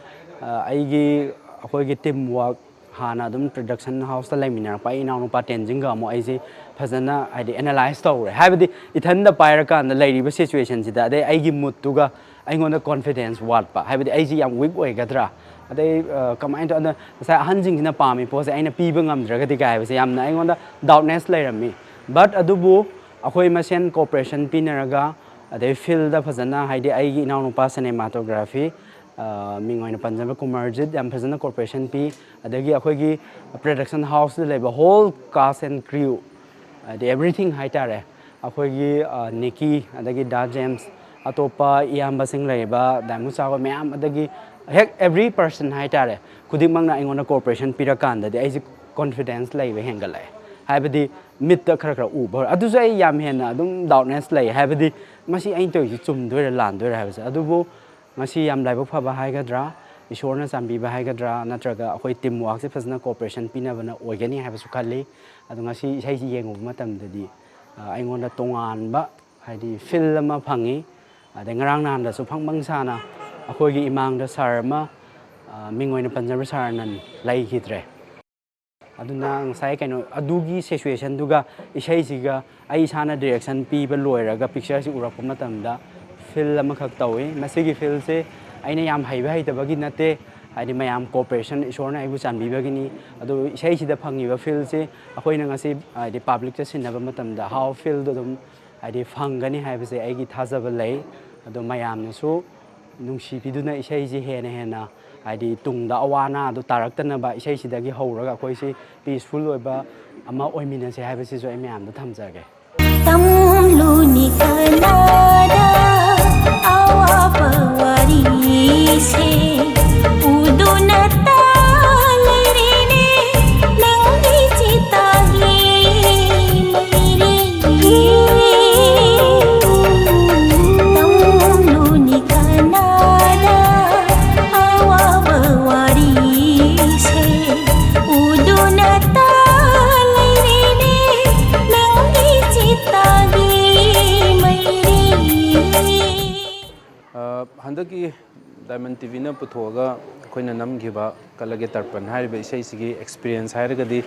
ꯑ, ꯑꯩꯒꯤ, ꯑꯩꯈꯣꯏꯒꯤ ꯇꯤꯝ ꯋꯥꯔꯛ ꯍꯥꯟꯅ ꯑꯗꯨꯝ ꯄ꯭ꯔꯗꯛꯁꯟ ꯍꯥꯎꯁꯇ ꯂꯩꯃꯤꯟꯅꯔꯛꯄ ꯑꯩ ꯏꯅꯥꯎꯅꯨꯄꯥ ꯇꯦꯟꯖꯤꯡꯒ ꯑꯃꯨꯛ ꯑꯩꯁꯦ ꯐꯖꯅ, ꯍꯥꯏꯗꯤ, ꯑꯦꯅꯥꯂꯥꯏꯁ ꯇꯧꯔꯦ꯫ ꯍꯥꯏꯕꯗꯤ ꯏꯊꯟꯗ ꯄꯥꯏꯔꯀꯥꯟꯗ ꯂꯩꯔꯤꯕ ꯁꯤꯆꯨꯋꯦꯁꯟꯁꯤꯗ, ꯑꯗꯩ ꯑꯩꯒꯤ ꯃꯨꯠꯇꯨꯒ ꯑꯩꯉꯣꯟꯗ ꯀꯣꯟꯐꯤꯗꯦꯟꯁ ꯋꯥꯠꯄ, ꯍꯥꯏꯕꯗꯤ ꯑꯩꯁꯤ ꯌꯥꯝ ꯋꯤꯛ ꯑꯣꯏꯒꯗ꯭ꯔꯥ, ꯑꯗꯩ, ꯑ, ꯀꯃꯥꯏꯅ ꯇꯧ-, ꯑꯗ ꯉꯁꯥꯏ ꯑꯍꯟꯁꯤꯡꯁꯤꯅ ꯄꯥꯝꯃꯤ ꯄꯣꯠꯁꯦ ꯑꯩꯅ ꯄꯤꯕ ꯉꯝꯗ꯭ꯔꯒꯗꯤ ꯀꯥꯏ ꯍꯥꯏꯕꯁꯦ ꯌꯥꯝꯅ ꯑꯩꯉꯣꯟꯗ ꯗꯥꯎꯠꯅꯦꯁ ꯂꯩꯔꯝꯃꯤ꯫ ꯕꯠ ꯑꯗꯨꯕꯨ ꯑꯩꯈꯣꯏ ꯃꯁꯦꯟ ꯀꯣꯑꯣꯄꯔꯦꯁꯟ ꯄꯤꯅꯔꯒ, ꯑꯗꯩ ꯐꯤꯜꯗ ꯐꯖꯅ, ꯍꯥꯏꯗꯤ ꯑꯩꯒꯤ ꯏꯅꯥꯎꯅꯨꯄꯥ ꯁꯤꯅꯦꯃꯥꯇꯣꯒ꯭ꯔꯥꯐꯤ, ꯑ, ꯃꯤꯡ ꯑꯣꯏꯅ ꯄꯟꯖꯕ ꯀꯨꯃꯥꯔꯖꯤꯠ, ꯌꯥꯝ ꯐꯖꯅ ꯀꯣꯑꯣꯄꯔꯦꯁꯟ ꯄꯤ꯫ ꯑꯗꯒꯤ ꯑꯩꯈꯣꯏꯒꯤ ꯄ꯭ꯔꯗꯛꯁꯟ ꯍꯥꯎꯁꯇ ꯂꯩꯕ ꯍꯣꯜ ꯀꯥꯁ ꯑꯦꯟ ꯀ꯭ꯔꯤꯌꯨ, ꯍꯥꯏꯗꯤ ꯑꯦꯕ꯭ꯔꯤꯊꯤꯡ ꯍꯥꯏꯇꯥꯔꯦ, ꯑꯩꯈꯣꯏꯒꯤ, ꯑ, ꯅꯤꯀꯤ, ꯑꯗꯒꯤ ꯗꯥ ꯖꯦꯝꯁ, ꯑꯇꯣꯞꯄ ꯏꯌꯥꯝꯕꯁꯤꯡ ꯂꯩꯔꯤꯕ ꯗꯥꯏꯃꯨ ꯆꯥꯎꯕ ꯃꯌꯥꯝ, ꯑꯗꯒꯤ ꯍꯦꯛ ꯑꯦꯕ꯭ꯔꯤ ꯄꯔꯁꯟ ꯍꯥꯏꯇꯥꯔꯦ, ꯈꯨꯗꯤꯡꯃꯛꯅ ꯑꯩꯉꯣꯟꯗ ꯀꯣꯑꯣꯄꯔꯦꯁꯟ ꯄꯤꯔꯀꯥꯟꯗꯗꯤ ꯑꯩꯁꯦ ꯀꯣꯟꯐꯤꯗꯦꯟꯁ ꯂꯩꯕ ꯍꯦꯟꯒꯠꯂꯛꯑꯦ꯫ ꯍꯥꯏꯕꯗꯤ ꯃꯤꯠꯇ ꯈꯔ ꯈꯔ ꯎꯕ ꯍꯧꯔꯦ꯫ ꯑꯗꯨꯁꯨ ꯑꯩ ꯌꯥꯝ ꯍꯦꯟꯅ ꯑꯗꯨꯝ ꯗꯥꯎꯠꯅꯦꯁ ꯂꯩ꯫ ꯍꯥꯏꯕꯗꯤ ꯃꯁꯤ ꯑꯩꯅ ꯇꯧꯔꯤꯁꯤ ꯆꯨꯝꯗꯣꯏꯔꯥ ꯂꯥꯟꯗꯣꯏꯔꯥ ꯍꯥꯏꯕꯁꯦ꯫ ꯑꯗꯨꯕꯨ ꯉꯁꯤ ꯌꯥꯝ ꯂꯥꯏꯕꯛ ꯐꯕ ꯍꯥꯏꯒꯗ꯭ꯔꯥ, ꯏꯁꯣꯔꯅ ꯆꯥꯟꯕꯤꯕ ꯍꯥꯏꯒꯗ꯭ꯔꯥ, ꯅꯠꯇ꯭ꯔꯒ ꯑꯩꯈꯣꯏ ꯇꯤꯝ ꯋꯥꯔꯛꯁꯦ ꯐꯖꯅ ꯀꯣꯑꯣꯄꯔꯦꯁꯟ ꯄꯤꯅꯕꯅ ꯑꯣꯏꯒꯅꯤ ꯍꯥꯏꯕꯁꯨ ꯈꯜꯂꯤ꯫ ꯑꯗꯣ ꯉꯁꯤ ꯏꯁꯩꯁꯤ ꯌꯦꯡꯉꯨꯕ ꯃꯇꯝꯗꯗꯤ, ꯑ, ꯑꯩꯉꯣꯟꯗ ꯇꯣꯉꯥꯟꯕ, ꯍꯥꯏꯗꯤ, ꯐꯤꯜ ꯑꯃ ꯐꯪꯉꯤ꯫ ꯑꯗꯩ ꯉꯔꯥꯡ ꯅꯍꯥꯟꯗꯁꯨ ꯐꯪ ꯐꯪ ꯁꯥꯅ ꯑꯩꯈꯣꯏꯒꯤ ꯏꯃꯥꯡꯗ ꯁꯥꯔ ꯑꯃ, ꯑ, ꯃꯤꯡ ꯑꯣꯏꯅ ꯄꯟꯖꯕ ꯁꯥꯔ ꯑꯅꯟ ꯂꯩꯈꯤꯗ꯭ꯔꯦ꯫ ꯑꯗꯨꯅ ꯉꯁꯥꯏ ꯀꯩꯅꯣ, ꯑꯗꯨꯒꯤ ꯁꯤꯆꯨꯋꯦꯁꯟꯗꯨꯒ ꯏꯁꯩꯁꯤꯒ ꯑꯩ ꯏꯁꯥꯅ ꯗꯤꯔꯦꯛꯁꯟ ꯄꯤꯕ ꯂꯣꯏꯔꯒ ꯄꯤꯛꯆꯔꯁꯤ ꯎꯔꯛꯄ ꯃꯇꯝꯗ ꯐꯤꯜ ꯑꯃꯈꯛ ꯇꯧꯏ꯫ ꯃꯁꯤꯒꯤ ꯐꯤꯜꯁꯦ ꯑꯩꯅ ꯌꯥꯝ ꯍꯩꯕ ꯍꯩꯇꯕꯒꯤ ꯅꯠꯇꯦ, ꯍꯥꯏꯗꯤ ꯃꯌꯥꯝ ꯀꯣꯑꯣꯄꯔꯦꯁꯟ, ꯏꯁꯣꯔꯅ ꯑꯩꯕꯨ ꯆꯥꯟꯕꯤꯕꯒꯤꯅꯤ꯫ ꯑꯗꯨ ꯏꯁꯩꯁꯤꯗ ꯐꯪꯉꯤꯕ ꯐꯤꯜꯁꯦ ꯑꯩꯈꯣꯏꯅ ꯉꯁꯤ, ꯍꯥꯏꯗꯤ, ꯄꯥꯕ꯭ꯂꯤꯛꯇ ꯁꯤꯟꯅꯕ ꯃꯇꯝꯗ ꯍꯥꯎ ꯐꯤꯜꯗꯣ ꯑꯗꯨꯝ, ꯍꯥꯏꯗꯤ, ꯐꯪꯒꯅꯤ ꯍꯥꯏꯕꯁꯦ ꯑꯩꯒꯤ ꯊꯥꯖꯕ ꯂꯩ꯫ ꯑꯗꯣ ꯃꯌꯥꯝꯅꯁꯨ ꯅꯨꯡꯁꯤꯕꯤꯗꯨꯅ ꯏꯁꯩꯁꯤ ꯍꯦꯟꯅ ꯍꯦꯟꯅ, ꯍꯥꯏꯗꯤ, ꯇꯨꯡꯗ ꯑꯋꯥ ꯑꯅꯥ ꯑꯗꯨ ꯇꯥꯔꯛꯇꯅꯕ ꯏꯁꯩꯁꯤꯗꯒꯤ ꯍꯧꯔꯒ ꯑꯩꯈꯣꯏꯁꯤ ꯄꯤꯁꯐꯨꯜ ꯑꯣꯏꯕ ꯑꯃ ꯑꯣꯏꯃꯤꯟꯅꯁꯦ ꯍꯥꯏꯕꯁꯤꯁꯨ ꯑꯩ ꯃꯌꯥꯝꯗ ꯊꯝꯖꯒꯦ꯫ ꯇꯝꯂꯨꯅꯤ ꯀꯅꯥꯗ ꯑꯋꯥꯕ ꯋꯥꯔꯤꯁꯦ ꯎꯗꯨꯅ ꯇꯥ ꯂꯩꯔꯦꯅꯦ ꯅꯪꯒꯤ ꯆꯤꯇꯥ ꯍꯟꯗꯛꯀꯤ ꯗꯥꯏꯃꯟ ꯇꯤꯚꯤꯅ ꯄꯨꯊꯣꯛꯑꯒ ꯑꯩꯈꯣꯏꯅ ꯅꯝꯈꯤꯕ ꯀꯜꯂꯒꯦ ꯇꯔꯄꯟ ꯍꯥꯏꯔꯤꯕ ꯏꯁꯩꯁꯤꯒꯤ ꯑꯦꯛꯁꯄꯤꯔꯤꯌꯦꯟꯁ ꯍꯥꯏꯔꯒꯗꯤ,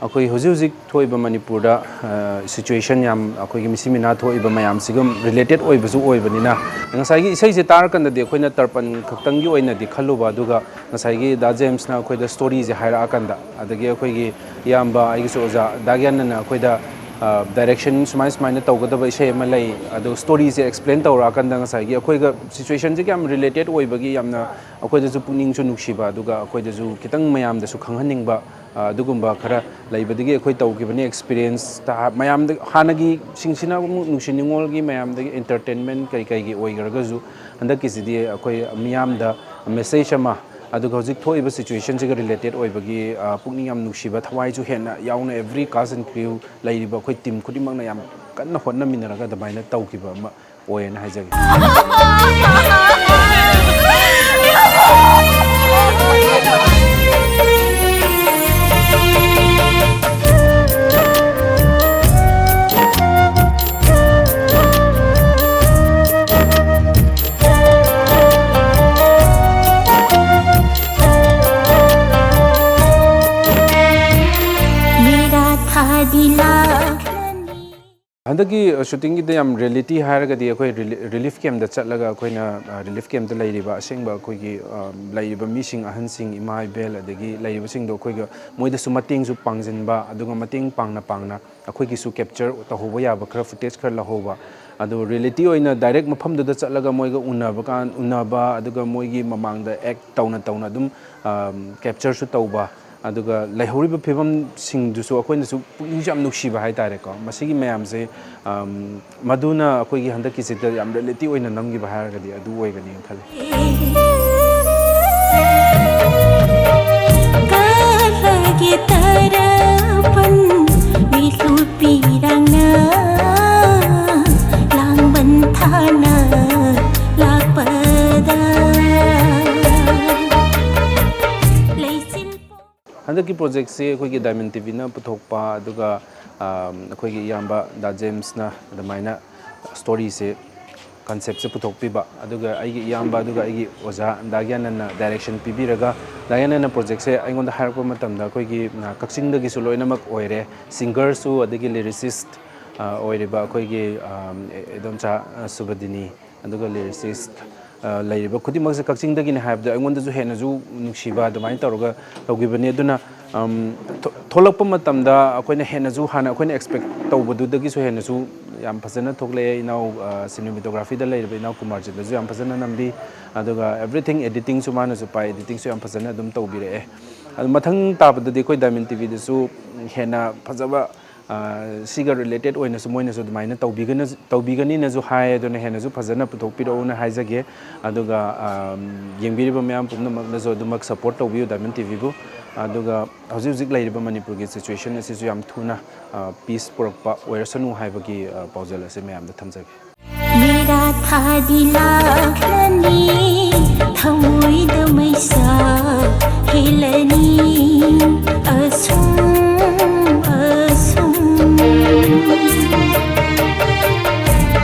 ꯑꯩꯈꯣꯏ ꯍꯧꯖꯤꯛ ꯍꯧꯖꯤꯛ ꯊꯣꯛꯏꯕ ꯃꯅꯤꯄꯨꯔꯗ, ꯑ, ꯁꯤꯆꯨꯋꯦꯁꯟ ꯌꯥꯝ, ꯑꯩꯈꯣꯏꯒꯤ ꯃꯤꯁꯤ ꯃꯤꯅꯥ ꯊꯣꯛꯏꯕ ꯃꯌꯥꯝꯁꯤꯒ ꯔꯤꯂꯦꯇꯦꯠ ꯑꯣꯏꯕꯁꯨ ꯑꯣꯏꯕꯅꯤꯅ, ꯉꯁꯥꯏꯒꯤ ꯏꯁꯩꯁꯦ ꯇꯥꯔꯀꯥꯟꯗꯗꯤ ꯑꯩꯈꯣꯏꯅ ꯇꯔꯄꯟ ꯈꯛꯇꯪꯒꯤ ꯑꯣꯏꯅꯗꯤ ꯈꯜꯂꯨꯕ, ꯑꯗꯨꯒ ꯉꯁꯥꯏꯒꯤ ꯗꯥ ꯖꯦꯝꯁꯅ ꯑꯩꯈꯣꯏꯗ ꯁ꯭ꯇꯣꯔꯤꯁꯦ ꯍꯥꯏꯔꯛꯑꯀꯥꯟꯗ, ꯑꯗꯒꯤ ꯑꯩꯈꯣꯏꯒꯤ ꯏꯌꯥꯝꯕ, ꯑꯩꯒꯤꯁꯨ ꯑꯣꯖꯥ ꯗꯥ ꯒ꯭ꯌꯥꯅꯟꯅ ꯑꯩꯈꯣꯏꯗ, ꯑ, ꯗꯥꯏꯔꯦꯛꯁꯟ ꯁꯨꯃꯥꯏ ꯁꯨꯃꯥꯏꯅ ꯇꯧꯒꯗꯕ ꯏꯁꯩ ꯑꯃ ꯂꯩ, ꯑꯗꯣ ꯁ꯭ꯇꯣꯔꯤꯁꯦ ꯑꯦꯛꯁꯄ꯭ꯂꯦꯟ ꯇꯧꯔꯛꯑꯀꯥꯟꯗ ꯉꯁꯥꯏꯒꯤ ꯑꯩꯈꯣꯏꯒ ꯁꯤꯆꯨꯋꯦꯁꯟꯁꯤꯒ ꯌꯥꯝ ꯔꯤꯂꯦꯇꯦꯠ ꯑꯣꯏꯕꯒꯤ ꯌꯥꯝꯅ ꯑꯩꯈꯣꯏꯗꯁꯨ ꯄꯨꯛꯅꯤꯡꯁꯨ ꯅꯨꯡꯁꯤꯕ, ꯑꯗꯨꯒ ꯑꯩꯈꯣꯏꯗꯁꯨ ꯈꯤꯇꯪ ꯃꯌꯥꯝꯗꯁꯨ ꯈꯪꯍꯟꯅꯤꯡꯕ, ꯑ, ꯑꯗꯨꯒꯨꯝꯕ ꯈꯔ ꯂꯩꯕꯗꯒꯤ ꯑꯩꯈꯣꯏ ꯇꯧꯈꯤꯕꯅꯤ꯫ ꯑꯦꯛꯁꯄꯤꯔꯤꯌꯦꯟꯁꯇ ꯃꯌꯥꯝꯗ ꯍꯥꯟꯅꯒꯤꯁꯤꯡꯁꯤꯅ ꯑꯃꯨꯛ ꯅꯨꯡꯁꯤ ꯅꯤꯉꯣꯜꯒꯤ ꯃꯌꯥꯝꯗꯒꯤ ꯑꯦꯟꯇꯔꯇꯦꯟꯃꯦꯟ ꯀꯩ ꯀꯩꯒꯤ ꯑꯣꯏꯈ꯭ꯔꯒꯁꯨ, ꯍꯟꯗꯛꯀꯤꯁꯤꯗꯤ ꯑꯩꯈꯣꯏ ꯃꯤꯌꯥꯝꯗ ꯃꯦꯁꯦꯖ ꯑꯃ, ꯑꯗꯨꯒ ꯍꯧꯖꯤꯛ ꯊꯣꯛꯏꯕ ꯁꯤꯆꯨꯋꯦꯁꯟꯁꯤꯒ ꯔꯤꯂꯦꯇꯦꯠ ꯑꯣꯏꯕꯒꯤ, ꯑ, ꯄꯨꯛꯅꯤꯡ ꯌꯥꯝ ꯅꯨꯡꯁꯤꯕ, ꯊꯋꯥꯏꯁꯨ ꯍꯦꯟꯅ ꯌꯥꯎꯅ, ꯑꯦꯚ꯭ꯔꯤ ꯀꯥꯁ ꯑꯦꯟ ꯀ꯭ꯔꯤꯌꯨ ꯂꯩꯔꯤꯕ ꯑꯩꯈꯣꯏ ꯇꯤꯝ ꯈꯨꯗꯤꯡꯃꯛꯅ ꯌꯥꯝ ꯀꯟꯅ ꯍꯣꯠꯅꯃꯤꯟꯅꯔꯒ ꯑꯗꯨꯃꯥꯏꯅ ꯇꯧꯈꯤꯕ ꯑꯃ ꯑꯣꯏꯌꯦꯅ ꯍꯥꯏꯖꯒꯦ꯫ मेरा था दिल आखिरी। ꯍꯟꯗꯛꯀꯤ, ꯑ, ꯁꯨꯇꯤꯡꯒꯤꯗ ꯌꯥꯝ ꯔꯤꯌꯦꯂꯤꯇꯤ ꯍꯥꯏꯔꯒꯗꯤ, ꯑꯩꯈꯣꯏ ꯔꯤꯂꯤ-, ꯔꯤꯂꯤꯐ ꯀꯦꯝꯞꯇ ꯆꯠꯂꯒ ꯑꯩꯈꯣꯏꯅ, ꯑ, ꯔꯤꯂꯤꯐ ꯀꯦꯝꯞꯇ ꯂꯩꯔꯤꯕ ꯑꯁꯦꯡꯕ ꯑꯩꯈꯣꯏꯒꯤ, ꯑ, ꯂꯩꯔꯤꯕ ꯃꯤꯁꯤꯡ, ꯑꯍꯟꯁꯤꯡ, ꯏꯃꯥ ꯏꯕꯦꯜ, ꯑꯗꯒꯤ ꯂꯩꯔꯤꯕꯁꯤꯡꯗꯣ ꯑꯩꯈꯣꯏꯒ ꯃꯣꯏꯗꯁꯨ ꯃꯇꯦꯡꯁꯨ ꯄꯥꯡꯁꯤꯟꯕ, ꯑꯗꯨꯒ ꯃꯇꯦꯡ ꯄꯥꯡꯅ ꯄꯥꯡꯅ ꯑꯩꯈꯣꯏꯒꯤꯁꯨ ꯀꯦꯞꯆꯔ ꯇꯧꯍꯧꯕ ꯌꯥꯕ ꯈꯔ ꯐꯨꯇꯦꯖ ꯈꯔ ꯂꯧꯍꯧꯕ꯫ ꯑꯗꯣ ꯔꯤꯌꯦꯂꯤꯇꯤ ꯑꯣꯏꯅ ꯗꯥꯏꯔꯦꯛ ꯃꯐꯝꯗꯨꯗ ꯆꯠꯂꯒ ꯃꯣꯏꯒ ꯎꯅꯕ ꯀꯥꯟ-, ꯎꯅꯕ, ꯑꯗꯨꯒ ꯃꯣꯏꯒꯤ ꯃꯃꯥꯡꯗ ꯑꯦꯛ ꯇꯧꯅ ꯇꯧꯅ ꯑꯗꯨꯝ, ꯑ, ꯀꯦꯞꯆꯔꯁꯨ ꯇꯧꯕ꯫ ꯑꯗꯨꯒ ꯂꯩꯍꯧꯔꯤꯕ ꯐꯤꯕꯝꯁꯤꯡꯗꯨꯁꯨ ꯑꯩꯈꯣꯏꯅꯁꯨ ꯄꯨꯛꯅꯤꯡꯁꯨ ꯌꯥꯝ ꯅꯨꯡꯁꯤꯕ ꯍꯥꯏꯇꯥꯔꯦꯀꯣ꯫ ꯃꯁꯤꯒꯤ ꯃꯌꯥꯝꯁꯦ, ꯑꯝ, ꯃꯗꯨꯅ ꯑꯩꯈꯣꯏꯒꯤ ꯍꯟꯗꯛꯀꯤꯁꯤꯗ ꯌꯥꯝ ꯔꯤꯌꯦꯂꯤꯇꯤ ꯑꯣꯏꯅ ꯅꯝꯈꯤꯕ ꯍꯥꯏꯔꯒꯗꯤ ꯑꯗꯨ ꯑꯣꯏꯒꯅꯤꯅ ꯈꯜꯂꯤ꯫ ꯀꯜꯂꯒꯦ ꯇꯔꯄꯟ ꯃꯤꯠꯂꯨ ꯄꯤꯔꯥꯡꯅ ꯂꯥꯡꯕꯟ ꯊꯥꯅ ꯂꯥꯛꯄꯗ ꯂꯩꯆꯤꯜ ꯍꯟꯗꯛꯀꯤ ꯄ꯭ꯔꯣꯖꯦꯛꯁꯤ ꯑꯩꯈꯣꯏꯒꯤ ꯗꯥꯏꯃꯟ ꯇꯤꯚꯤꯅ ꯄꯨꯊꯣꯛꯄ, ꯑꯗꯨꯒ, ꯑꯝ, ꯑꯩꯈꯣꯏꯒꯤ ꯏꯌꯥꯝꯕ ꯗꯥ ꯖꯦꯝꯁꯅ ꯑꯗꯨꯃꯥꯏꯅ ꯁ꯭ꯇꯣꯔꯤꯁꯦ ꯀꯟꯁꯦꯞꯁꯦ ꯄꯨꯊꯣꯛꯄꯤꯕ, ꯑꯗꯨꯒ ꯑꯩꯒꯤ ꯏꯌꯥꯝꯕ ꯑꯗꯨꯒ ꯑꯩꯒꯤ ꯑꯣꯖꯥ ꯗꯥ ꯒ꯭ꯌꯥꯅꯟꯅ ꯗꯥꯏꯔꯦꯛꯁꯟ ꯄꯤꯕꯤꯔꯒ, ꯗꯥ ꯒ꯭ꯌꯥꯅꯟꯅ ꯄ꯭ꯔꯣꯖꯦꯛꯁꯦ ꯑꯩꯉꯣꯟꯗ ꯍꯥꯏꯔꯛꯄ ꯃꯇꯝꯗ ꯑꯩꯈꯣꯏꯒꯤ, ꯑ, ꯀꯛꯆꯤꯡꯗꯒꯤꯁꯨ ꯂꯣꯏꯅꯃꯛ ꯑꯣꯏꯔꯦ, ꯁꯤꯡꯒꯔꯁꯨ ꯑꯗꯒꯤ ꯂꯤꯔꯤꯁꯤꯁ, ꯑ, ꯑꯣꯏꯔꯤꯕ ꯑꯩꯈꯣꯏꯒꯤ, ꯑ, ꯏꯗꯣꯝꯆꯥ, ꯑ, ꯁꯨꯕꯗꯤꯅꯤ, ꯑꯗꯨꯒ ꯂꯤꯔꯤꯁꯤꯁ, ꯑ, ꯂꯩꯔꯤꯕ ꯈꯨꯗꯤꯡꯃꯛꯁꯦ ꯀꯛꯆꯤꯡꯗꯒꯤꯅꯤ ꯍꯥꯏꯕꯗ ꯑꯩꯉꯣꯟꯗꯁꯨ ꯍꯦꯟꯅꯁꯨ ꯅꯨꯡꯁꯤꯕ ꯑꯗꯨꯃꯥꯏꯅ ꯇꯧꯔꯒ ꯇꯧꯈꯤꯕꯅꯤ꯫ ꯑꯗꯨꯅ, ꯑꯝ, ꯊꯣ-, ꯊꯣꯛꯂꯛꯄ ꯃꯇꯝꯗ ꯑꯩꯈꯣꯏꯅ ꯍꯦꯟꯅꯁꯨ ꯍꯥꯟꯅ ꯑꯩꯈꯣꯏꯅ ꯑꯦꯛꯁꯄꯦꯛ ꯇꯧꯕꯗꯨꯗꯒꯤꯁꯨ ꯍꯦꯟꯅꯁꯨ ꯌꯥꯝ ꯐꯖꯅ ꯊꯣꯛꯂꯛꯑꯦ꯫ ꯏꯅꯥꯎ, ꯑ, ꯁꯤꯅꯦꯃꯦꯇꯣꯒ꯭ꯔꯥꯐꯤꯗ ꯂꯩꯔꯤꯕ ꯏꯅꯥꯎ ꯀꯨꯃꯥꯔꯖꯤꯠꯅꯁꯨ ꯌꯥꯝ ꯐꯖꯅ ꯅꯝꯕꯤ, ꯑꯗꯨꯒ ꯑꯦꯕ꯭ꯔꯤꯊꯤꯡ, ꯑꯦꯗꯤꯇꯤꯡꯁꯨ ꯃꯥꯅꯁꯨ ꯄꯥꯏ, ꯑꯦꯗꯤꯇꯤꯡꯁꯨ ꯌꯥꯝ ꯐꯖꯅ ꯑꯗꯨꯝ ꯇꯧꯕꯤꯔꯛꯑꯦ꯫ ꯑꯗꯨ ꯃꯊꯪ ꯇꯥꯕꯗꯗꯤ ꯑꯩꯈꯣꯏ ꯗꯥꯏꯃꯟ ꯇꯤ ꯚꯤꯗꯁꯨ ꯍꯦꯟꯅ ꯐꯖꯕ, ꯑ, ꯁꯤꯒ ꯔꯤꯂꯦꯇꯦꯠ ꯑꯣꯏꯅꯁꯨ ꯃꯣꯏꯅꯁꯨ ꯑꯗꯨꯃꯥꯏꯅ ꯇꯧꯕꯤꯒꯅ-, ꯇꯧꯕꯤꯒꯅꯤꯅꯁꯨ ꯍꯥꯏ꯫ ꯑꯗꯨꯅ ꯍꯦꯟꯅꯁꯨ ꯐꯖꯅ ꯄꯨꯊꯣꯛꯄꯤꯔꯛꯎꯅ ꯍꯥꯏꯖꯒꯦ꯫ ꯑꯗꯨꯒ, ꯑ, ꯌꯦꯡꯕꯤꯔꯤꯕ ꯃꯌꯥꯝ ꯄꯨꯝꯅꯃꯛꯅꯁꯨ ꯑꯗꯨꯃꯛ ꯁꯞꯄꯣꯔꯠ ꯇꯧꯕꯤꯌꯨ ꯗꯥꯏꯃꯟ ꯇꯤ ꯚꯤꯕꯨ꯫ ꯑꯗꯨꯒ ꯍꯧꯖꯤꯛ ꯍꯧꯖꯤꯛ ꯂꯩꯔꯤꯕ ꯃꯅꯤꯄꯨꯔꯒꯤ ꯁꯤꯆꯨꯋꯦꯁꯟ ꯑꯁꯤꯁꯨ ꯌꯥꯝ ꯊꯨꯅ, ꯑ, ꯄꯤꯁ ꯄꯨꯔꯛꯄ ꯑꯣꯏꯔꯁꯅꯨ ꯍꯥꯏꯕꯒꯤ, ꯑ, ꯄꯥꯎꯖꯦꯜ ꯑꯁꯤ ꯃꯌꯥꯝꯗ ꯊꯝꯖꯒꯦ꯫ ꯃꯦꯔꯥ ꯊꯥꯗꯤ ꯂꯥꯛꯂꯅꯤ, ꯊꯃꯣꯏꯗ ꯃꯩꯁꯥ ꯍꯦꯜꯂꯅꯤ, ꯑꯁꯨꯝ ꯑꯁꯨꯝ꯫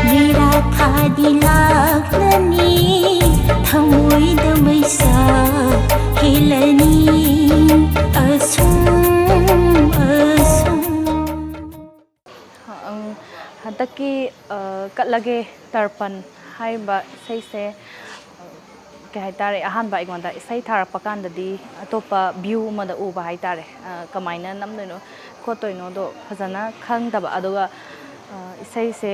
ꯃꯦꯔꯥ ꯊꯥꯗꯤ ꯂꯥꯛꯂꯅꯤ, ꯊꯃꯣꯏꯗ ꯃꯩꯁꯥ ꯍꯦꯜꯂꯅꯤ, ꯑꯁꯨꯝ ꯑꯁꯨꯝ꯫ ꯑꯪ, ꯍꯟꯗꯛꯀꯤ, ꯑ, ꯀꯠꯂꯒꯦ ꯇꯔꯄꯟ ꯍꯥꯏꯔꯤꯕ ꯏꯁꯩꯁꯦ, ꯑ, ꯀꯩ ꯍꯥꯏꯇꯥꯔꯦ, ꯑꯍꯥꯟꯕ ꯑꯩꯉꯣꯟꯗ ꯏꯁꯩ ꯊꯥꯔꯛꯄ ꯀꯥꯟꯗꯗꯤ ꯑꯇꯣꯞꯄ ꯚ꯭ꯌꯨ ꯑꯃꯗ ꯎꯕ ꯍꯥꯏꯇꯥꯔꯦ꯫ ꯑ, ꯀꯃꯥꯏꯅ ꯅꯝꯗꯣꯏꯅꯣ ꯈꯣꯠꯇꯣꯏꯅꯣꯗꯣ ꯐꯖꯅ ꯈꯪꯗꯕ꯫ ꯑꯗꯨꯒ, ꯑ, ꯏꯁꯩꯁꯦ